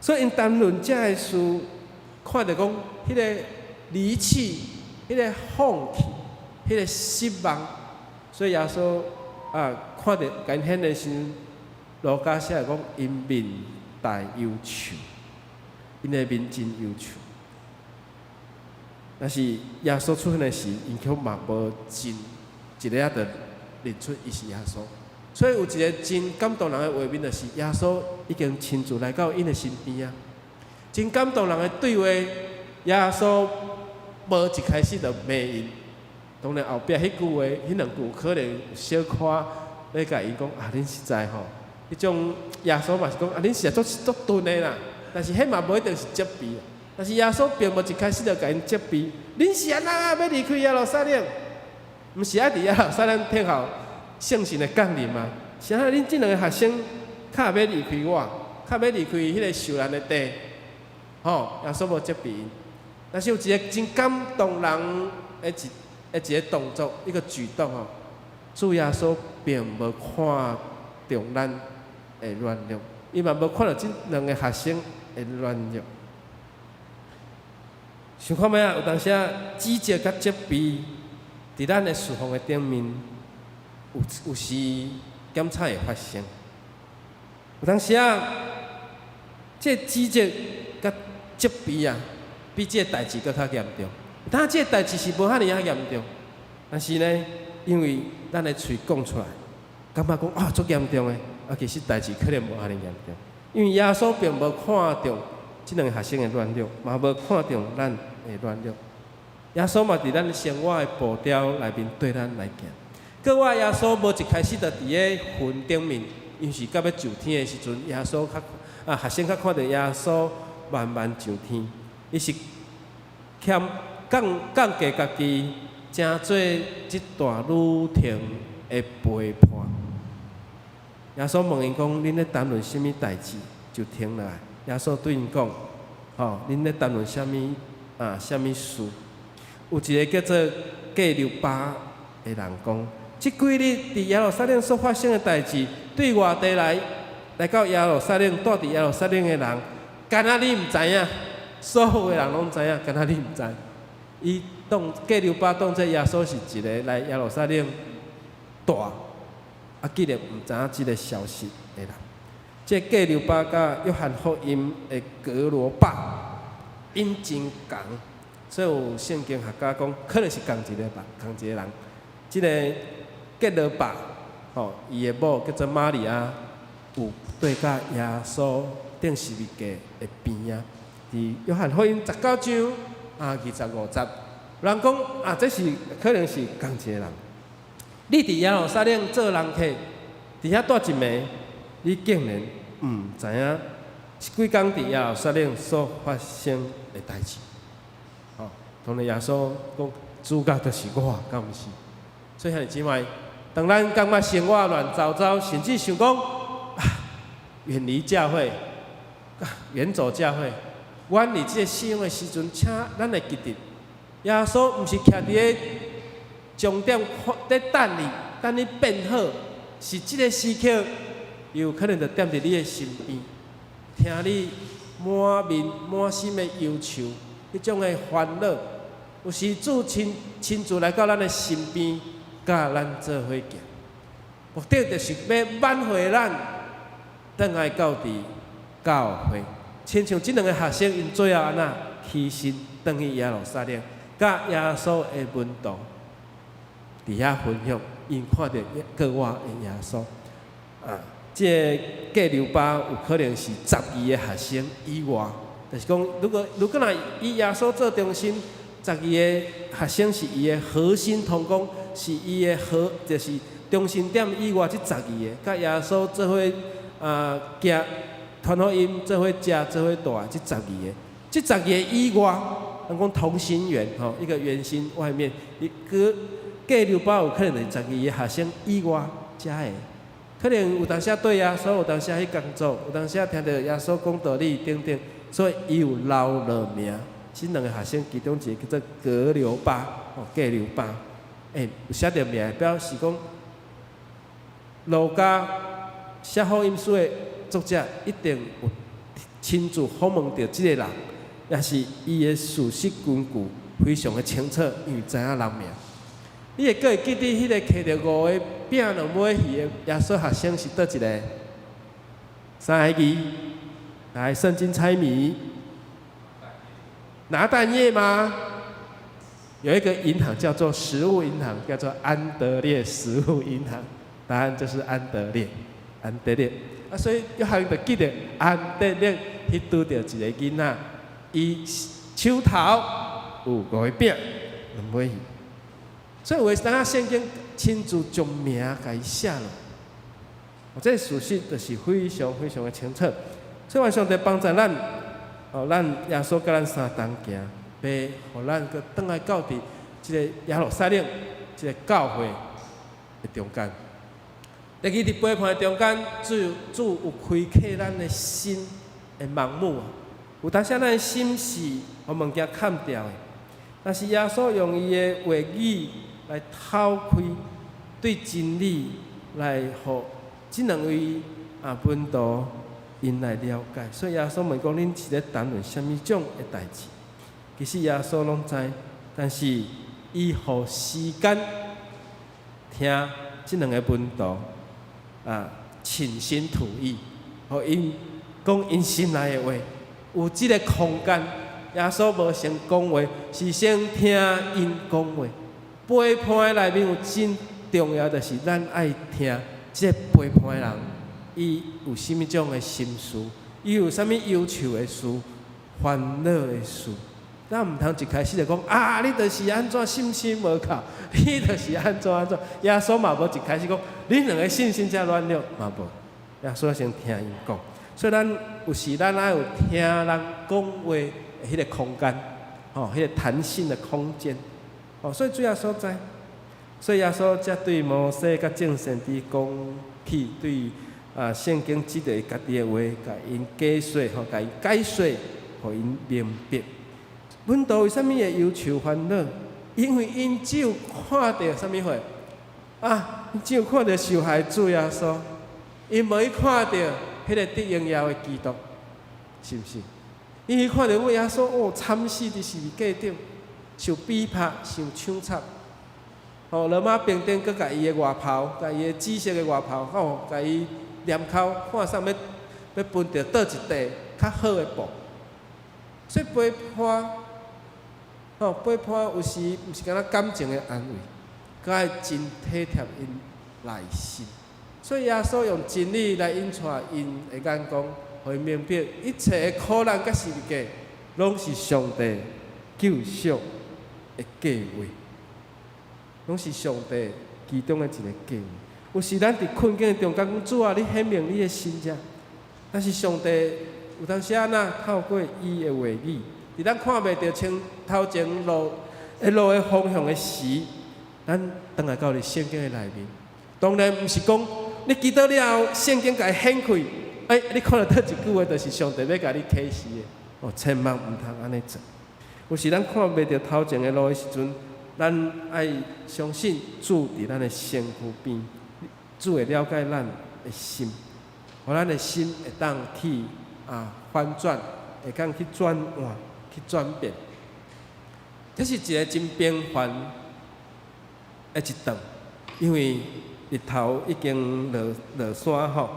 所以𪜶談論這个事，看著講彼个離棄、彼个放棄、彼个失望，所以耶穌啊，看著共𪜶顯的時陣，路加寫講𪜶面帶憂愁，𪜶的面真憂愁。但是耶穌出現的時，𪜶卻嘛無真一下仔就認出伊是耶穌。所以有一个真感動人的畫面，就是耶穌已經親自來到𪜶的身邊啊。真感動人的對話，耶穌無一開始就罵𪜶。當然後壁彼句話，彼兩句可能小可咧共𪜶講啊，恁實在吼，彼種耶穌嘛是講啊，恁實在足足鈍的啦。但是彼嘛無一定是責備。但是耶穌並無一開始就共𪜶責備，恁是按怎啊？欲離開耶路撒冷？毋是愛佇耶路撒冷聽候聖神的降臨嗎？是按怎恁這兩个學生較欲離開我，較欲離開彼個受難的地？吼，耶穌無責備𪜶，但是有一个真感動人的一個動作，一個舉動吼，主耶穌並無看重咱的軟弱，伊嘛無看著這兩个學生的軟弱。想看覓啊？有當時啊，指責佮責備，佇咱的侍奉的頂面，有時檢查會發生。有當時啊，這個指責佮責備啊，比這个代誌閣較嚴重。當這个代誌是無遐爾仔嚴重，但是呢，因為咱的喙講出來，感覺講啊足嚴重的，啊其實代誌可能無遐爾嚴重。因為耶穌並無看重這兩个學生的軟弱，嘛無看重咱的軟弱。耶穌嘛佇咱生活的步調內面綴咱來行。閣我耶穌無一開始就佇咧雲頂面，因是到欲上天的時陣，耶穌較啊學生較看著耶穌慢慢上天，伊是謙降降低家己，成做這段旅程的陪伴。耶穌問𪜶講：恁咧談論啥物代誌？就停落來。耶穌對𪜶講：吼，恁咧談論啥物啊？啥物事？有一个叫做革流巴的人講：這幾日佇耶路撒冷所發生的代誌，對外地來來到耶路撒冷、蹛佇耶路撒冷的人，敢若你毋知影，所有的人攏知影，敢若你毋知。伊當革流巴當做耶穌是一个來耶路撒冷蹛，啊，竟然毋知影這个消息的人。這革流巴佮約翰福音的革羅巴，𪜶真仝，所以有聖經學家講，可能是仝一個吧，仝一個人。這个革羅巴，吼，伊的某叫做瑪利亞，有對佮耶穌釘十字架的邊仔，佇約翰福音19章啊25節，人講啊，這是可能是仝一個人。你佇耶路撒冷做人客，佇遐蹛一暝，你竟然毋知影這幾工佇耶路撒冷所發生的代誌。吼，當然耶穌講主角就是我，敢毋是？所以兄弟姊妹，當咱感覺生活亂糟糟，甚至想講啊，遠離教會，遠走教會，遠離這个信仰的時陣，請咱會記得，耶穌毋是徛佇咧終點咧等你，等你變好，是這个時刻，有可能就踮佇你的身邊，聽你滿面滿心的憂愁，彼種的煩惱，有時主親親自來到咱的身邊，佮咱做伙行，目的就是欲挽回咱，轉來到佇教會。親像這兩个學生，𪜶最後按怎起身轉去耶路撒冷，佮耶穌的門徒佇遐分享，𪜶看著復活的耶穌。啊，這个革流巴有可能是十二个學生以外，就是講，如果若以耶穌做中心，十二个學生是伊的核心同工，是伊的核，就是中心點以外，這十二个，佮耶穌做伙啊行傳福音，做伙食，做伙蹛，這十二个，這十二个以外，咱講同心圓吼，一個圓心外面，伊閣革流巴有可能是十二个學生以外遮的，可能有當時對耶穌，有當時去工作，有當時聽著耶穌講道理等等，所以伊有留落名。這兩个學生其中一個叫做革流巴，哦，革流巴，欸，有寫著名，表示講路加寫福音書的作者一定有親自訪問著這個人，也是伊的事實根據非常的清楚，因為知影人名。你會閣會記得彼个提著五个餅兩尾魚的耶穌學生是佗一个？三个字，來聖經猜謎。拿但業嗎？有一個銀行叫做食物銀行，叫做安德烈食物銀行。答案就是安德烈，安德烈。啊，所以約翰就記得安德烈去拄著一个囡仔，伊手頭有五个餅，兩尾魚。所以有的當聖經親自將名共伊寫落，這个事實就是非常非常的清楚。所以願上帝幫助咱，哦，咱耶穌佮咱相同行，欲予咱閣轉來到佇這个耶路撒冷，這个教會的中間。第二，佇陪伴的中間，主主有開啟咱的心的盲目。有當時咱的心是予物件崁牢的，但是耶穌用伊的話語來透開對真理來予這兩位啊門徒𪜶來了解。所以耶穌問講：恁是咧談論啥物種的代誌？其實耶穌攏知，但是伊予時間聽這兩个門徒啊傾心吐意，予𪜶講𪜶心內的話，有這个空間。耶穌無先講話，是先聽𪜶講話。陪伴的內面有真重要，就是咱愛聽這个陪伴的人，伊有啥物種的心事，伊有啥物憂愁的事、煩惱的事。咱毋通一開始就講啊，你就是按怎信心無夠，你就是按怎按怎。耶穌嘛無一開始講，恁兩个信心遮軟弱嘛無。耶穌先聽𪜶講，所以咱有時咱愛有聽人講話的彼个空間，吼，彼个彈性的空間。哦，所以主耶穌知，所以耶穌才對摩西佮眾先知講起，對啊，聖經指著伊家己的話，共𪜶解說吼，共𪜶解說，予𪜶明白。門徒為啥物會憂愁煩惱？因為𪜶只有看著啥物貨？啊，𪜶只有看著受害主耶穌，𪜶無去看著彼個得榮耀的基督，是毋是？𪜶去看著耶穌哦，慘死佇十字架頂，受逼迫、受槍插。吼，羅馬兵丁閣共伊的外袍，共伊的紫色的外袍，吼，共伊黏鬮，看啥欲欲分著佗一塊較好的布。所以陪伴，吼，陪伴有時毋是干焦感情的安慰，閣愛真體貼𪜶內心。所以耶穌用真理來引帶𪜶的眼光，予𪜶明白一切的苦難佮十字架，攏是上帝救贖的計劃。攏是上帝其中的一個計劃。有時咱佇困境中間講，主啊，你顯明你的心者。但是上帝有當時按怎透過伊的話語，佇咱看袂著前頭前路的路的方向的時，咱轉來到佇聖經的內面。當然毋是講你祈禱了後，聖經共伊顯開，欸，你看著佗一句話，就是上帝欲共你啟示的。哦，千萬毋通按呢做。有時咱看袂著頭前的路的時陣，咱愛相信主佇咱的身軀邊，主會了解咱的心，予咱的心會當去啊翻轉，會當去轉換、去轉變。這是一個真平凡的一頓，因為日頭已經落落山吼，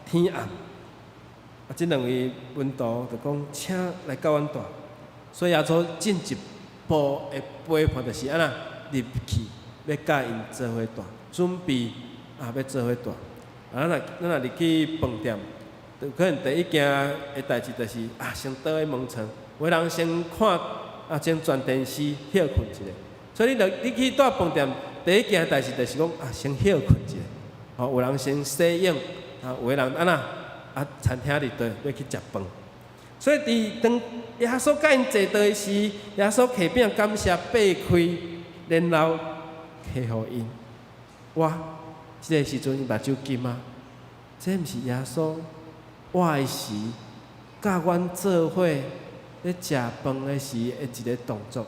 天暗。啊，這兩位門徒就講，請來佮阮蹛。所以耶穌進一步的陪伴就是按怎入去，欲佮𪜶做伙蹛，準備啊欲做伙蹛。啊，咱若入去飯店，就可能第一件的代誌就是啊，先倒去門床，有的人先看啊，先轉電視歇睏一下。所以你若你去蹛飯店，第一件代誌就是講啊，先歇睏一下。吼，有人先洗浴，啊，有的人按怎啊，餐廳裡底欲去食飯。所以佇當耶穌佮𪜶坐桌時，耶穌提餅感謝擘開，然後提予𪜶。哇！這個時陣𪜶目睭金啊！這毋是耶穌活的時，佮阮做伙咧食飯的時的一個動作。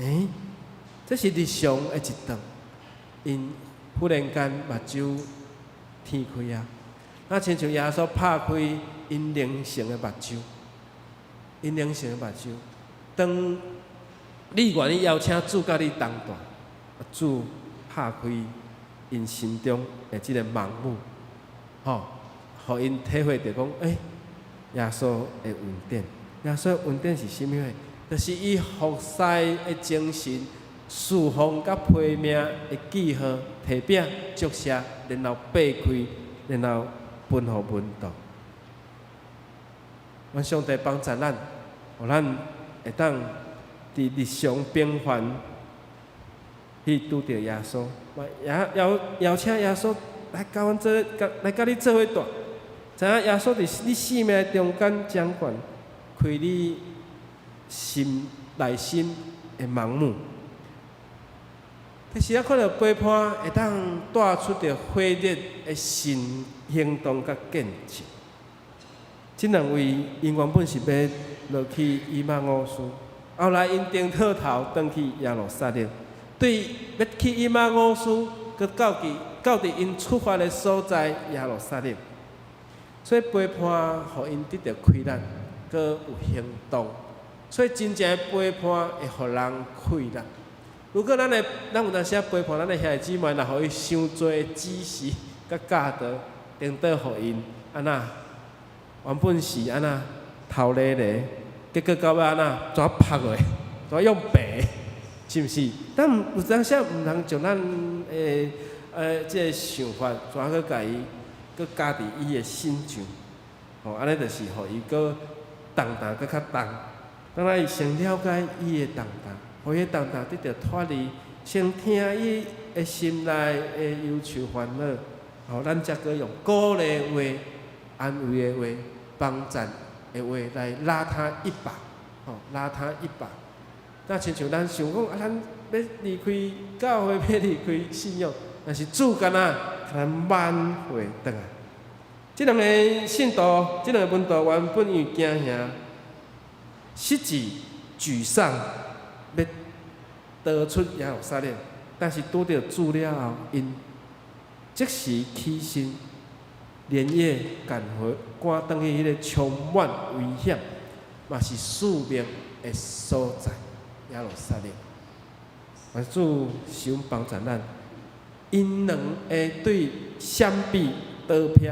欸，這是日常的一頓，𪜶忽然間目睭天開啊！若親像耶穌拍開𪜶靈性的目睭，𪜶靈性的目睭。當你願意邀請主佮你同蹛，主拍開𪜶心中的這個盲目，吼，予𪜶體會著講，欸，耶穌的恩典，耶穌的恩典是啥物貨？就是伊服侍的精神、侍奉佮批命的記號，提餅祝謝，然後擘開，然後分予門徒。願上帝幫助咱，予咱會當佇日常平凡去拄著耶穌，也邀邀請耶穌來佮阮做，來佮你做伙蹛。知影耶穌佇你生命中間掌權，開你心內心的盲目。但是咱看著陪伴會當帶出著火熱的新行動佮見證。這兩位𪜶原本是欲落去以馬忤斯，後來𪜶顛倒頭轉去耶路撒冷。對欲去以馬忤斯，閣到佇𪜶出發的所在耶路撒冷。所以陪伴予𪜶得著氣力，閣有行動。所以真正的陪伴會予人氣力。如果咱有當時仔陪伴咱的兄弟姊妹，若予伊傷濟指示佮教導，顛倒予𪜶按怎？原本是按怎頭咧咧，結果到尾按怎怎拍落，怎用白，是毋是？咱有當時毋通將咱的這個想法，怎去共伊閣加佇伊的身上，吼，按呢就是予伊閣重擔閣較重。咱愛先了解伊的重擔，予伊的重擔得著脫離，先聽伊的心內的憂愁煩惱，吼，咱才閣用鼓勵話、安慰的話、幫贊的話來拉他一把，吼，拉他一把。若親像咱想講啊，咱欲離開教會，欲離開信仰，但是主敢若共咱挽回轉來。這兩个信徒，這兩个門徒原本因為驚嚇，失志沮喪，欲逃出耶路撒冷，但是拄著主了後，𪜶即時起身，連夜趕回，趕轉去彼个充滿危險，嘛是使命的所在，耶路撒冷。願主賜恩幫助咱，𪜶兩个對閃避逃避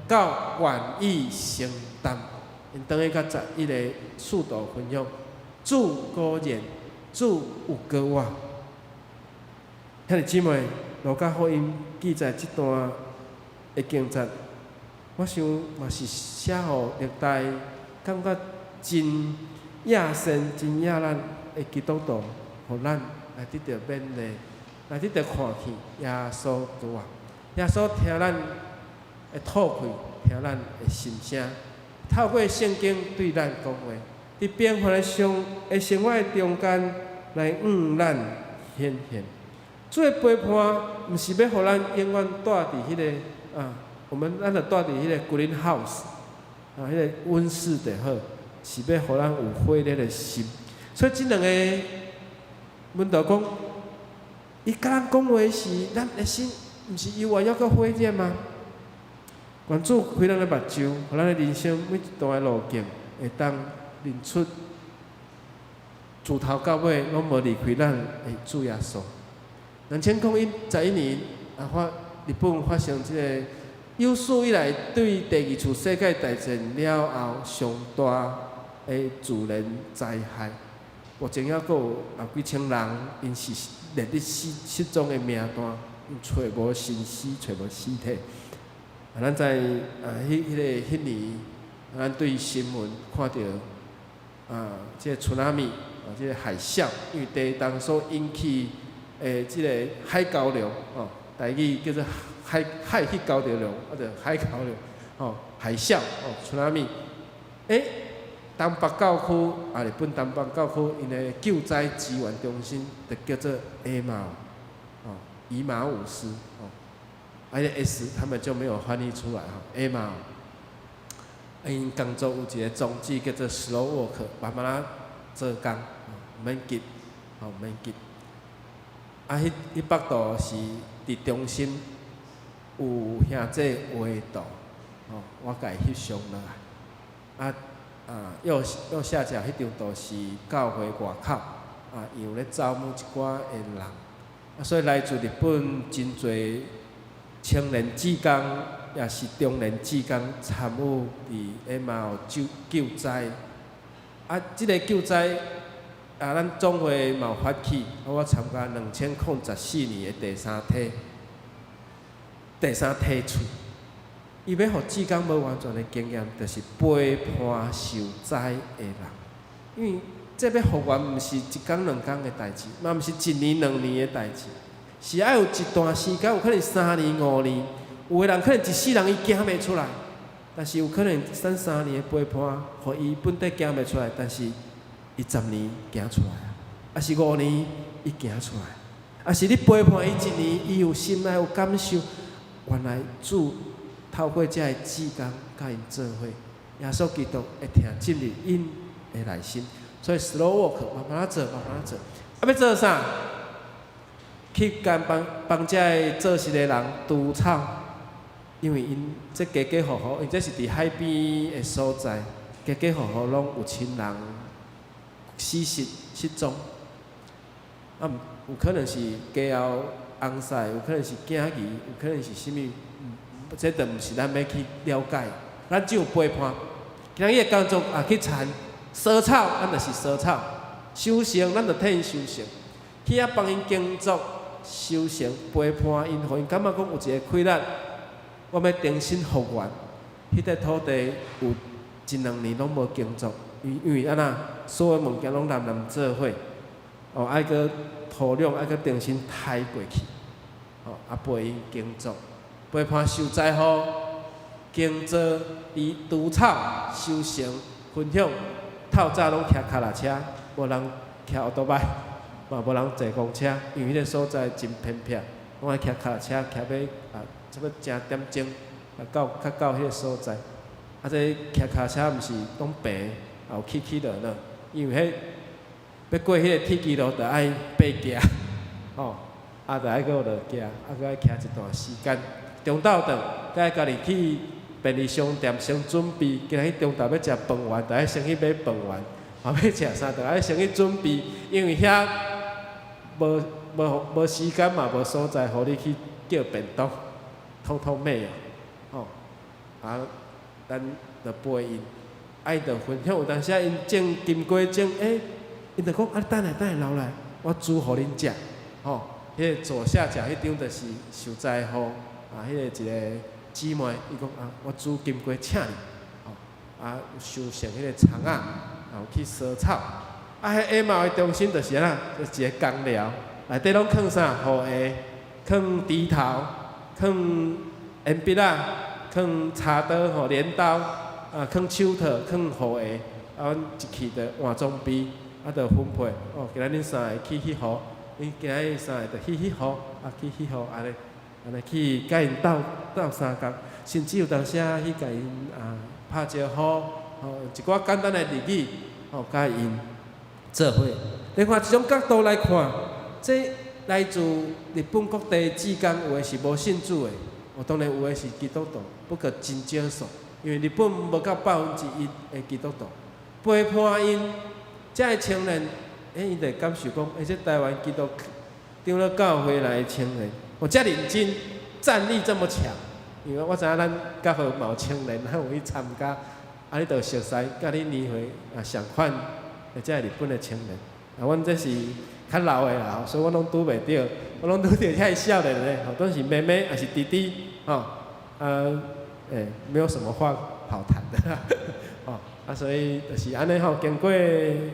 到願意承擔，𪜶轉去共11個使徒分享，主果然，主有膏我。兄弟姊妹，路加福音記載這段的經節，我想嘛是寫予歷代感覺真野心、真野咱的基督徒，予咱來得著勉勵，來得著看見耶穌膏我。耶穌聽咱的吐氣，聽咱的心聲，透過聖經對咱講話，佇平凡的生活的中間來向咱顯現。主的陪伴，毋是欲予咱永遠蹛佇彼个啊，我們咱就蹛佇彼個 green house 啊，彼個溫室就好，是欲予咱有火熱的心。所以這兩個門徒講，伊共咱講話時，咱的心毋是猶原猶閣火熱嗎？願主開咱的目睭，予咱的人生每一段的路徑，會當認出自頭到尾攏無離開咱的主耶穌。2011年啊，日本發生這个有史以來對第二次世界大戰了後上大的自然災害，目前猶閣有啊幾千人，𪜶是列入死失蹤的名單，𪜶揣無身屍，揣無屍體。啊，咱在啊，彼年，咱對新聞看著啊，這個 tsunami 啊，這個海嘯，因為地動所引起的這個海溝流，哦，台語叫做海去溝著流，啊，著海溝流，哦，海嘯，哦，tsunami，東北教區啊，日本東北教區，𪜶的救災支援中心就叫做以馬，哦，以馬忤斯，哦，啊，彼个 S 他們就沒有翻譯出來吼，以馬，𪜶工作有一個宗旨叫做 slow work，慢慢仔做工，毋免急，吼，毋免急。啊，彼幅圖是佇中心有兄弟畫圖，吼，我共伊翕相落來。啊，右下角彼張圖是教會外口，啊，伊有咧招募一寡的人，啊，所以來自日本真濟青年志工，也是中年志工參與佇以馬救災。啊，這个救災啊，咱總會嘛有發起，我參加2014年的第三梯，第三梯次。伊欲予志工無完全的經驗，就是陪伴受災的人。因為這欲復原，毋是一工兩工的代誌，嘛毋是一年兩年的代誌，是愛有一段時間，有可能3年5年，有的人可能一世人伊行袂出來，但是有可能等三年的陪伴，予伊本底行袂出來，但是伊10年行出來啊，抑是5年伊行出來，抑是你陪伴伊一年，伊有心內有感受，原來主透過這个志工佮𪜶做伙，耶穌基督會疼進入𪜶的內心，所以 slow work 慢慢仔做，慢慢仔做。啊，欲做啥？去共幫幫這个做事的人除草，因為𪜶這家家戶戶，因這是佇海邊的所在，家家戶戶攏有親人死失失蹤，啊，有可能是家後翁婿，有可能是囝兒，有可能是啥物，這都毋是咱欲去了解，咱只有陪伴。今仔日的工作啊，去田除草，咱就是除草；收成，咱就替𪜶收成。去遐幫𪜶耕作、收成、陪伴𪜶，予𪜶感覺講有一個氣力，我欲重新復原。彼塊土地有一兩年攏無耕作，因為按怎，所有物件攏濫濫做伙，哦，愛閣土壤愛閣重新刣過去，哦，啊陪𪜶耕作，陪伴受災戶，耕作、除除草、收成、分享，透早攏騎跤踏車，無人騎歐多拜，嘛無人坐公車，因為彼个所在真偏僻，攏愛騎跤踏車，騎欲啊，差不多成點鐘，啊到較到彼个所在。啊，這騎跤車毋是攏平，也有起起落落，因為彼欲過彼个鐵支路，著愛爬行，吼，啊，著愛閣落行，啊，閣愛騎一段時間。中晝頓，閣愛家己去便利商店先準備，今仔日中晝欲食飯圓，著愛先去買飯圓，啊，欲食啥，著愛先去準備，因為遐無無無時間嘛，無所在，予你去叫便當，通通沒有，吼，啊，咱著陪𪜶，啊，伊著分享，有當時啊，𪜶種金瓜種，欸，𪜶著講啊，等下等下留來，我煮予恁食，吼，彼个左下角彼張就是受災戶，啊，彼個一個姊妹，伊講啊，我煮金瓜請你，吼，啊，收成彼個蔥仔，啊，有去燒草，啊，彼以馬的中心就是按怎，就是一个工寮，內底攏囥啥？雨鞋，囥鋤頭，囥鉛筆仔，囥柴刀吼，鐮刀，啊，囥手套，囥雨鞋，啊，阮一去就換裝備，啊，就分配，哦，今仔恁三个去彼戶，恁今仔日三个就去彼戶，啊，去彼戶，按呢，按呢去共𪜶鬥鬥相共，甚至有當時啊去共𪜶啊拍招呼，吼，一寡簡單的日語，吼，共𪜶做伙。另外一種角度來看，這來自日本各地志工，有的是無信主的，哦，當然有的是基督徒，不過真少數，因為日本無到1%的基督徒。陪伴𪜶，這个青年，欸，𪜶就會感受講，欸，這台灣基督長老教會來的青年，哦，遮認真，戰力這麼強。因為我知影咱教會嘛有青年，咱有去參加，啊，你就熟似，佮你年歲也相款，的這个日本的青年。啊，阮這是較老的啦，所以我攏拄袂著，我攏拄著遐少年的，吼，攏是妹妹抑是弟弟，吼，啊，欸，沒有什麼話好談的，吼，啊，所以就是按呢吼，經過幾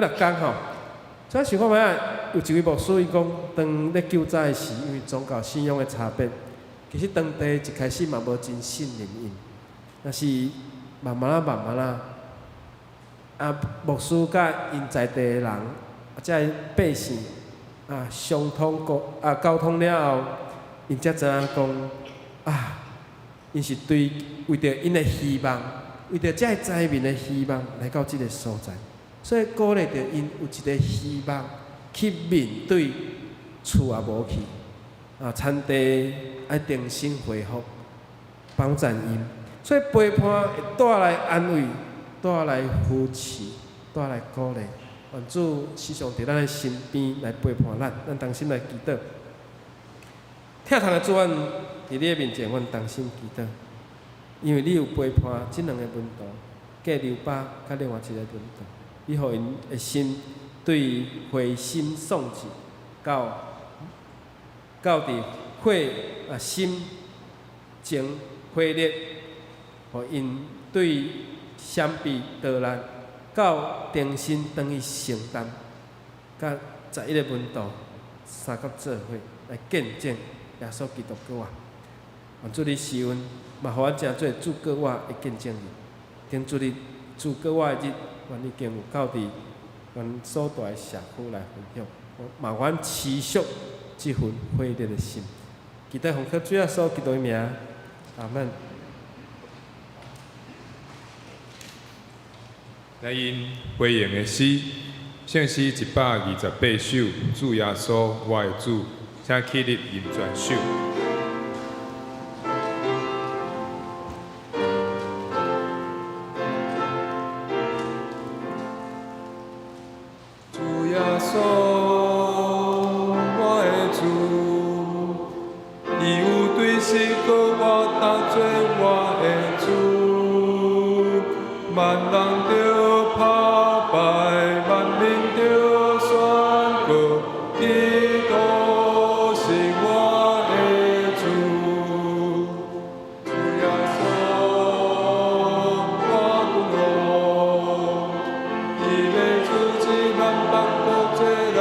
若工吼，所以想看覓仔，有一位牧師伊講，當咧救災時，因為宗教信仰的差別，其實當地一開始嘛無真信任𪜶，但是慢慢仔慢慢仔，啊，牧師佮𪜶在地的人，啊，這个百姓啊，相通溝啊溝通了後，𪜶才知影講啊，𪜶是對為著𪜶的希望，為著這个災民的希望來到這个所在，所以鼓勵著𪜶有一个希望去面對厝也無去，啊，田地愛重新恢復，幫贊𪜶，所以陪伴會帶來安慰，帶來扶持，帶來鼓勵。願主時常佇咱的身邊來陪伴咱，咱同心來祈禱。疼痛的主，阮佇你的面前，阮同心祈禱，因為你有陪伴這兩个門徒，革流巴佮另外一个門徒，你予𪜶的心對灰心喪志，到到佇火啊心情火熱，予𪜶對閃避逃難，到重新轉去承擔，佮11個門徒相佮做伙來見證耶穌基督閣活。願主你施恩，嘛予阮成做主閣活的見證人。頂主日主閣活的日，阮已經有到佇阮所蹛的社區來分享，嘛阮持續這份火熱的心。祈禱奉靠主耶穌基督的名，阿門。來因回應的詩，聖詩128首，主耶穌，我的主，請起立吟全首。主耶穌，我的主，伊有對時閣我當做我的主，萬人著拍敗，萬民著宣告，基督是我的主。主耶穌，我君王，伊欲主治萬邦國做咱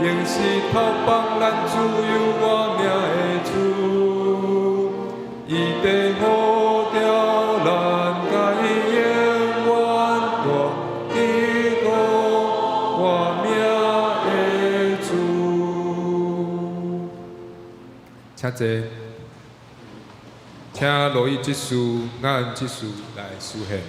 仍是头放咱自由活命的主。伊伫呼召咱，共伊永远住，基督活命的主。请坐，请罗伊执事、雅恩执事来书献。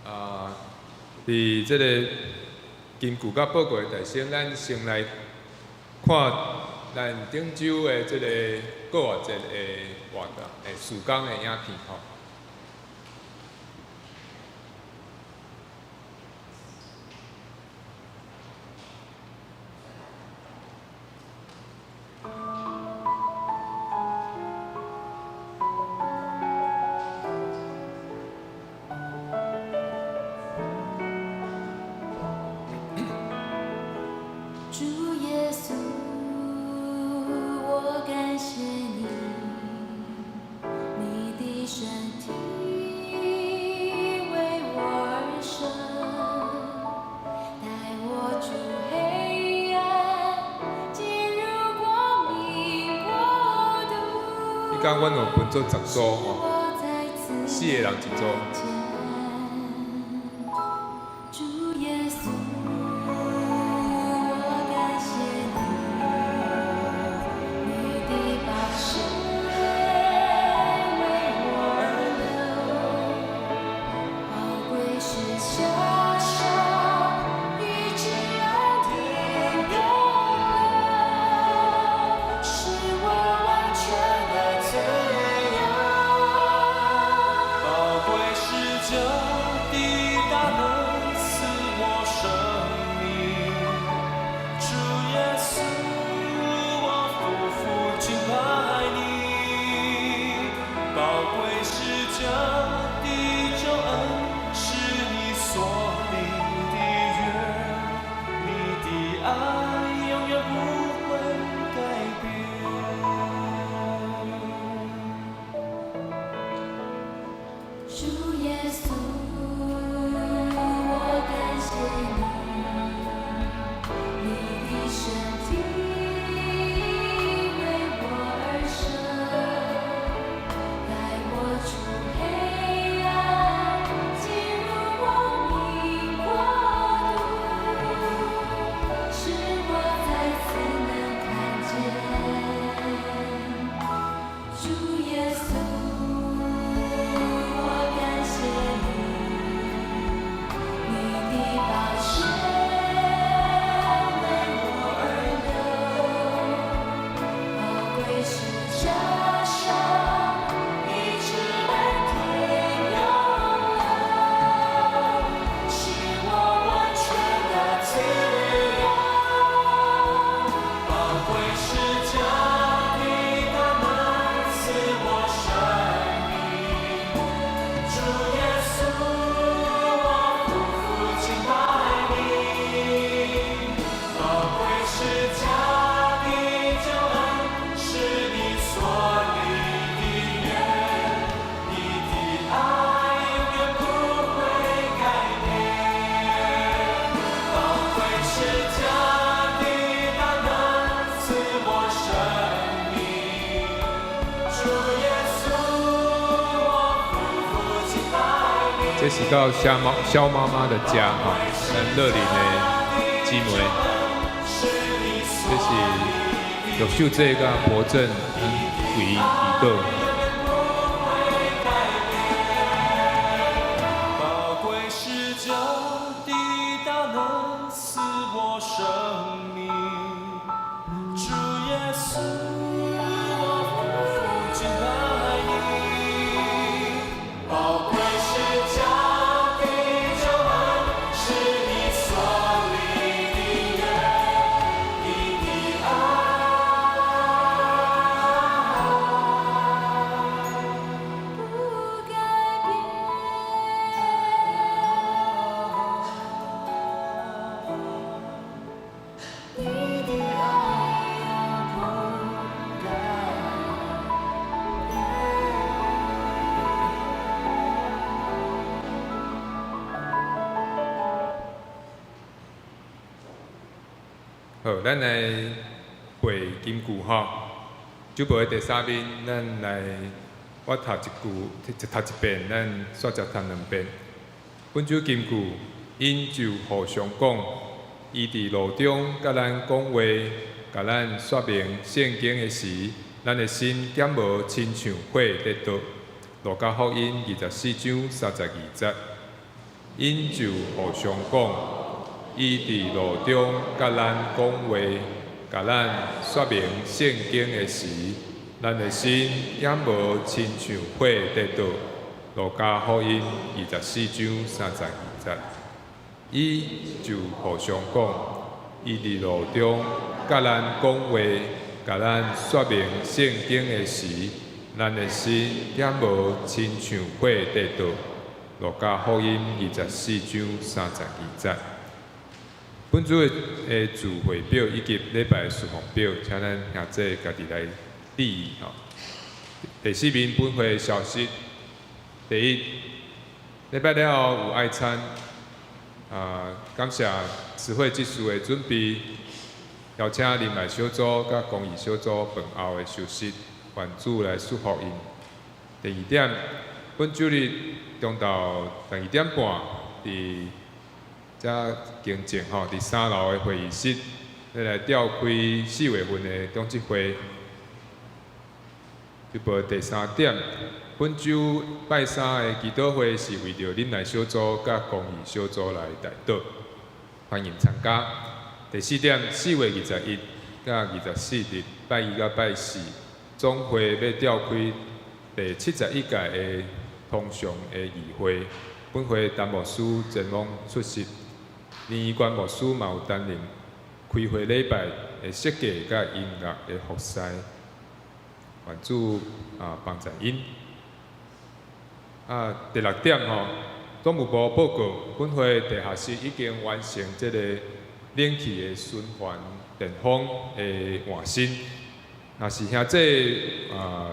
啊，伫这个金句佮报告的台先，咱先来看咱顶周的这个复活节的活动的事工的影片吼。主耶稣，我感谢你，你的身體為我而生，帶我出黑暗，進入光明國度。彼工阮有分做10組吼，我再次四个人一組。見主耶穌，我感謝你，你的寶血為我而流，寶貴是架上醫治恩典永留，使我完全的自由。寶貴是這是到蕭媽蕭媽媽的家吼，咱樂齡的姊妹，這是玉秀姐佮婆正為祈禱。寶貴是這的大能賜我生命，主耶穌，我俯伏敬拜你。寶貴是這的救恩，是你所立的約，你的愛不改變。你的愛永不改變。好，咱來背金句吼。主簿的第三面，咱來我讀一句，讀一遍，咱煞才讀兩遍。本周金句，𪜶就互相講，伊佇路中佮咱講話，共咱說明聖經的時，咱的心敢無親像火咧燒。路加福音24章32節，𪜶就互相講，伊佇路中佮咱講話，共咱說明聖經的時，咱的心敢無親像火咧燒。路加福音24章32節，伊就互相講，伊佇路中佮咱講話，共咱說明聖經的時，咱的心敢無親像火咧燒。路加福音24章32節。本周的聚會表以及禮拜的事奉表，請咱兄弟家己來注意吼。第四面本會的消息，第一，禮拜了後有愛餐，啊，感謝慈惠執事的準備，邀請仁愛小組佮公義小組飯後的休息，願主來祝福𪜶。第二點，本周日中晝12點半，佇遮行政吼，佇三樓的會議室，欲來召開4月份的長執會。這部第三點，本周拜三的祈禱會是為著忍耐小組佮公義小組來代禱，歡迎參加。第四點，4月21佮24日拜一佮拜四，總會欲召開第71屆的通常的議會，本會陳牧師前往出席，林怡關牧師嘛有擔任開會禮拜的設計佮音樂的服侍，願主啊幫助𪜶。啊，第六點吼，總務部報告，本會地下室已經完成這个冷氣的循環電風的換新。若是兄弟啊，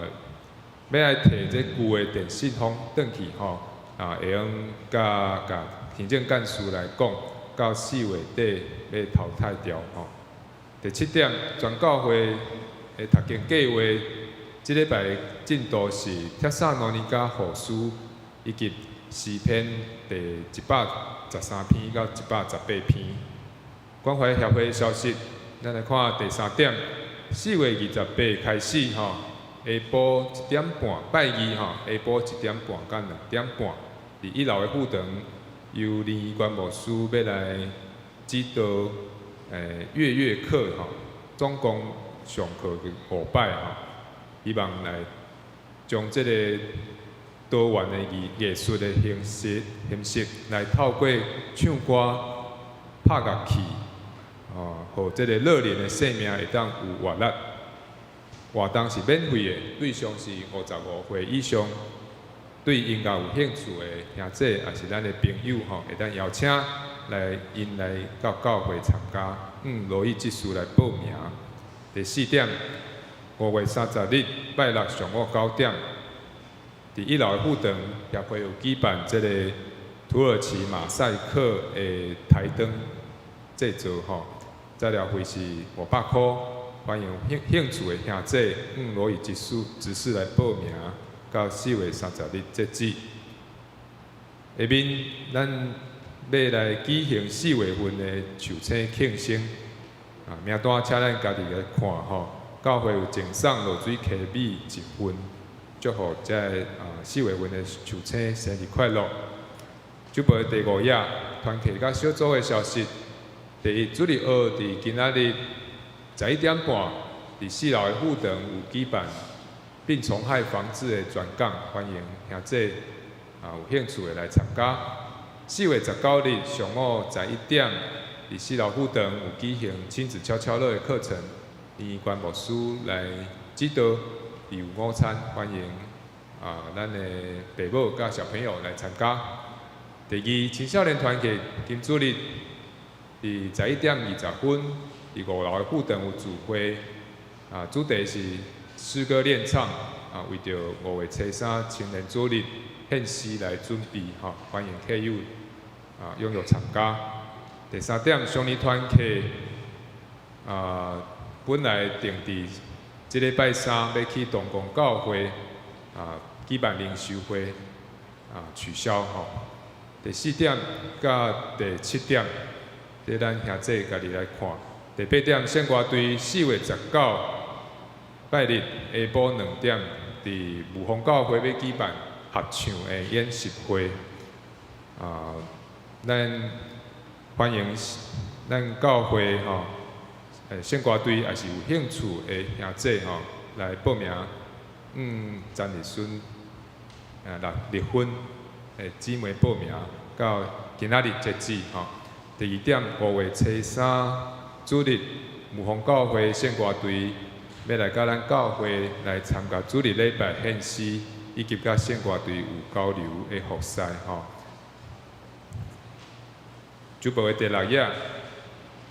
欲來提這舊的電信風轉去吼，啊，會用佮佮行政幹事來講，到4月底欲淘汰掉吼。第七點，全教會的讀經計畫，這禮拜的進度是帖撒羅尼迦後書以及詩篇第113篇到118篇。關懷協會消息，咱來看第三點，4月28開始吼，下晡1點半，拜二吼，下晡1點半到2點半，佇一樓的副堂，由林怡關牧師欲來指導月月課吼，總共上課5擺吼，希望來將這個多元的藝術的形式來透過唱歌、拍樂器，哦，予這個樂齡的生命會當有活力。活動是免費的，對象是55歲以上，對音樂有興趣的兄弟，也是咱的朋友吼，會當邀請來𪜶來到教會參加，羅伊執事來報名。第四點，5月30日拜六上午9點，佇一樓的副堂協會有舉辦這個土耳其馬賽克的台燈製作吼，材料費是500箍，歡迎有興趣的兄弟，羅伊執事來報名，到4月30日截止。下面咱欲來舉行四月份的壽星慶生，啊，名單請咱家己來看吼。教會有贈送露水溪米一份，祝福這个四月份的壽星生日快樂。週報的第五頁，團契佮小組的消息。第一，主日學佇今仔日11點半，佇四樓的副堂有舉辦病蟲害防治的專講，歡迎兄弟有興趣的來參加。4月19日上午11點，佇四樓副堂有舉行親子悄悄樂的課程，林關牧師來指導，有午餐，歡迎咱的爸母佮小朋友來參加。第二，青少年團契今主日佇11點20分，佇五樓的副堂有聚會，主題是詩歌練唱，為著5月初3青年主日獻詩來準備，吼，歡迎客友踴躍參加。第三點，少年團契本來定佇這禮拜三欲去東光教會舉辦靈修會，取消吼。第四點佮第七點，這咱兄弟家己來看。第八點，聖歌隊4月19拜日下晡2點，佇霧峰教會欲舉辦合唱的演習會。咱歡迎咱教會吼，聖歌隊也是有興趣的兄弟吼來報名。詹日孫六日分的姊妹報名，到今仔日截止吼。第二點，5月初3主日，霧峰教會聖歌隊欲來佮咱教會來參加主日禮拜獻詩，以及佮聖歌隊有交流的服侍吼。週報的第六頁，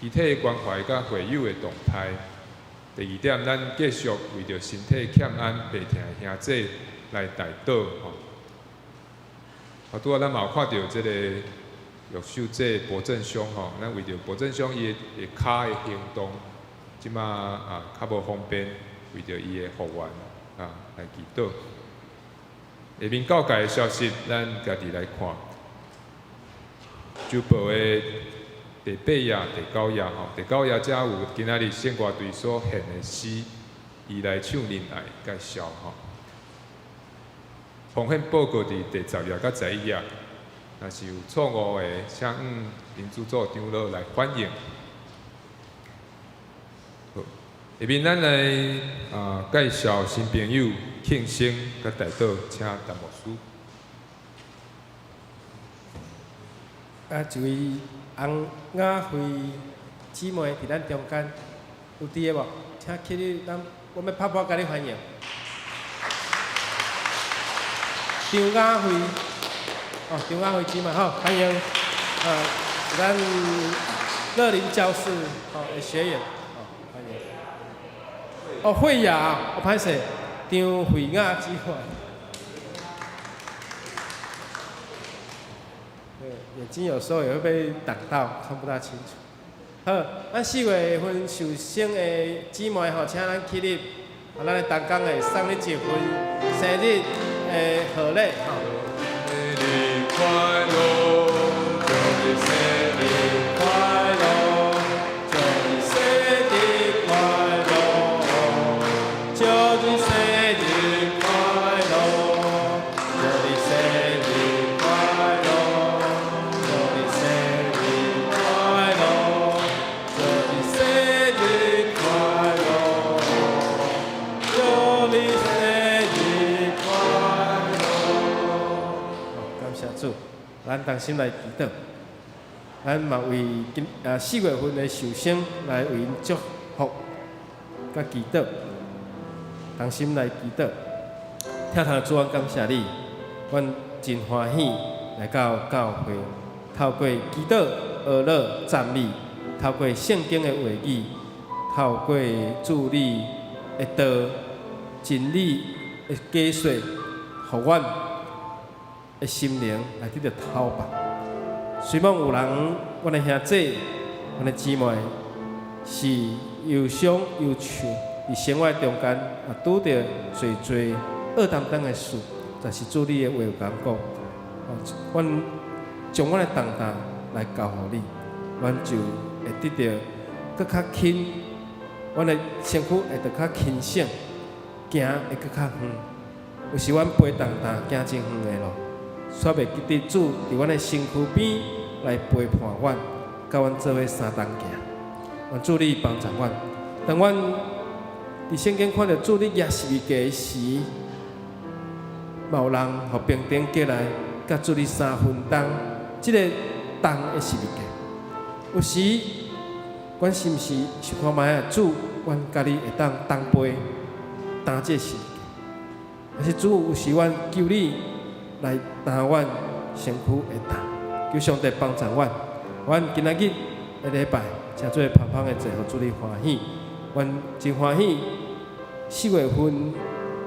肢體關懷佮會友的動態。第二點，咱繼續為著身體欠安、病疼的兄弟來代禱吼。拄仔咱嘛有看著這個玉秀姐博正兄吼，咱為著博正兄伊的跤的行動，這馬較無方便，為著伊的復原來祈禱。下面教界的消息，咱家己來看。週報的第八頁、第九頁吼，第九頁遮有今仔日聖歌隊所獻的詩，伊來唱仁愛介紹吼。奉獻報告佇第10頁佮11頁，若是有錯誤的，請林主座長老來反映。好，下面咱來介紹新朋友慶生佮代禱，請陳牧師。一位洪雅慧姊妹佇咱中間，有佇的無？請起立，咱我欲拍鼓共你歡迎。張雅慧，哦，張雅慧姊妹，好，歡迎。咱樂林教室的學員，哦，歡迎。哦，慧雅，哦，歹勢，張慧雅姊妹。對，眼睛有時候也會被擋到，看不大清楚。好，咱四月份受生的姊妹吼，請咱起立，咱的同工會送你一份生日的賀禮吼。生日快樂，祝你生日快樂，祝你生日快樂，祝你生日快樂，祝你生日快樂，祝你生日快樂，祝你生日快樂，祝你生日快樂。好，感謝主，咱同心來祈禱，咱嘛為今四月份的壽星來為𪜶祝福佮祈禱，同心來祈禱。疼痛的主，阮感謝你，阮真歡喜來到教會，透過祈禱、哀樂、讚美，透過聖經的話語，透過主你的道、真理的解說，予阮的心靈來得著透白。雖罔有人，阮的兄弟、阮的姊妹是憂傷憂愁，佇生活中間啊拄著濟濟僫擔擔的事，但是主你的話有共講，阮將阮的重擔來交予你，阮就會得著閣較輕，阮的身軀會得較輕省，行會閣較遠。有時阮背重擔行真遠的路，煞袂記得主佇阮的身軀邊來陪伴阮，佮阮做伙相同行。願主你幫助阮，當阮佇聖經看著主你舉十字架時，嘛有人予兵丁過來，佮主你相分擔這个重的十字架。有時，阮是毋是想看覓啊？主，阮佮你會當同背擔這個十字架？但是主，有時阮求你來擔阮身軀的重，求上帝幫助阮。阮今仔日的禮拜，請做芳芳的祭，予主你歡喜。阮真歡喜，4月份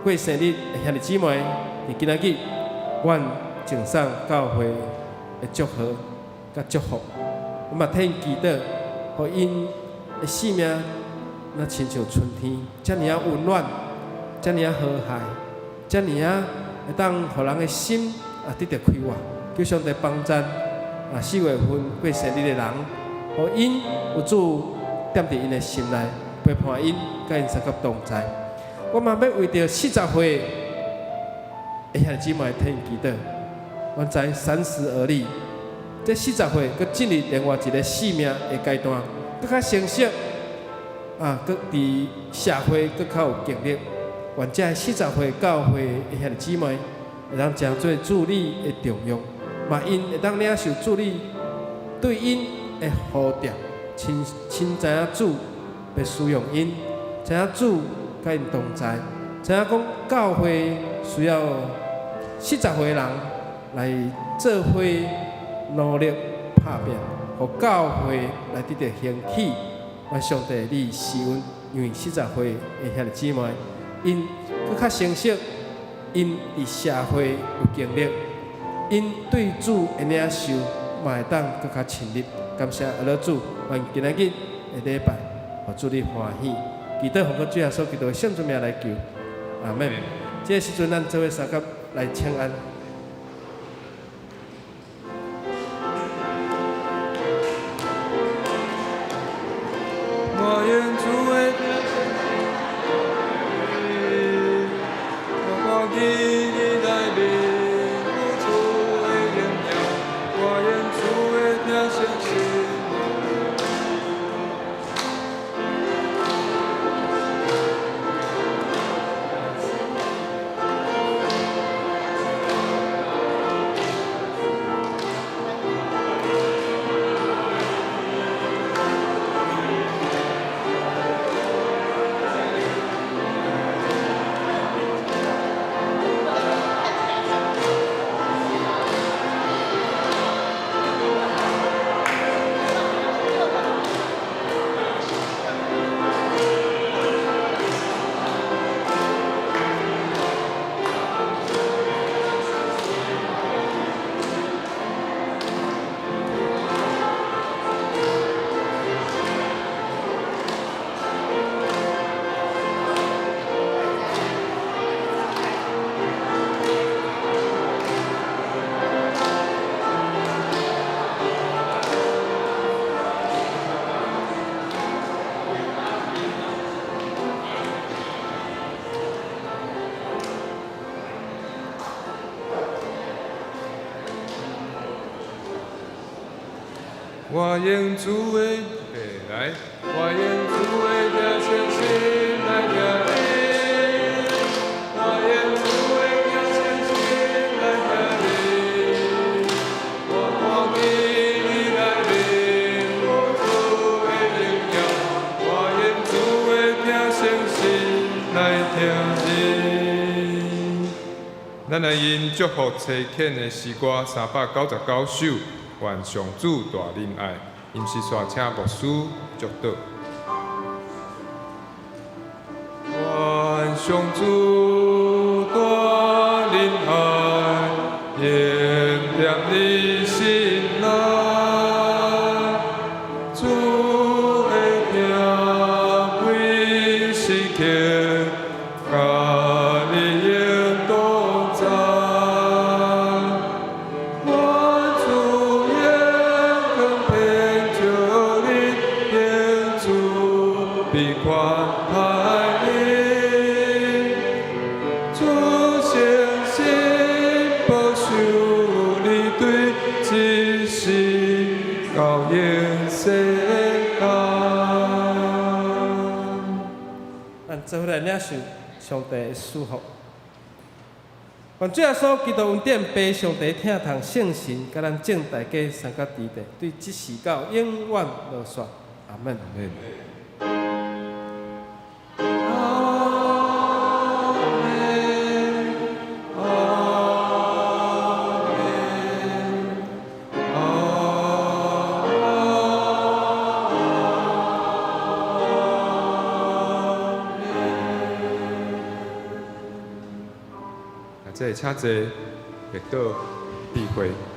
過生日的兄弟姊妹，佇今仔日，阮贈送教會的祝賀佮祝福。阮嘛替𪜶祈禱，予𪜶的生命若親像春天，遮爾仔溫暖，遮爾仔和諧，遮爾仔會當予人的心啊得著快活。求上帝幫贊啊！4月份過生日的人，予𪜶有主踮佇𪜶的心內，陪伴𪜶，佮𪜶相佮同在。我嘛欲為著40歲的兄弟姊妹替𪜶祈禱。阮知三十而立，這四十歲閣進入另外一个生命的階段，閣較成熟，啊，閣佇社會閣較有經歷。願這四十歲教會的兄弟姊妹，會當成做主你的重用，嘛𪜶會當領受主你對𪜶的呼召，親親知影主欲使用𪜶，知影主佮𪜶同在，知影講教會需要四十歲人來做伙努力拍拚，予教會來得著興起。願上帝你施恩，因為四十歲的兄弟姊妹，𪜶閣較成熟，𪜶佇社會有經歷，𪜶對主的領受嘛會當閣較深入。感謝阿爸主，願今仔日的禮拜，予主你歡喜。祈禱奉主耶穌基督的聖尊名來求，阿門。這个時陣，咱做伙相佮來請安。我願主的我看見你內面有主的榮耀，我願主的聽聲信。我用主的來，我用主的聽誠心來聽你，我用主的聽誠心來聽你，我看見你內面有主的榮耀，我用主的聽誠心來聽你。咱來用祝福差遣的詩歌399首。願上主大仁愛，毋是煞請牧師祝禱。願上主大仁愛，延踮你心內，主的疼每時刻，佮你永同在。做伙來領受上帝的祝福。願主耶穌基督恩典、父上帝疼痛、聖神，佮咱眾大家相佮佇咧，對這時到永遠無煞。阿門。阿門。啊，這個請坐，默禱，閉會。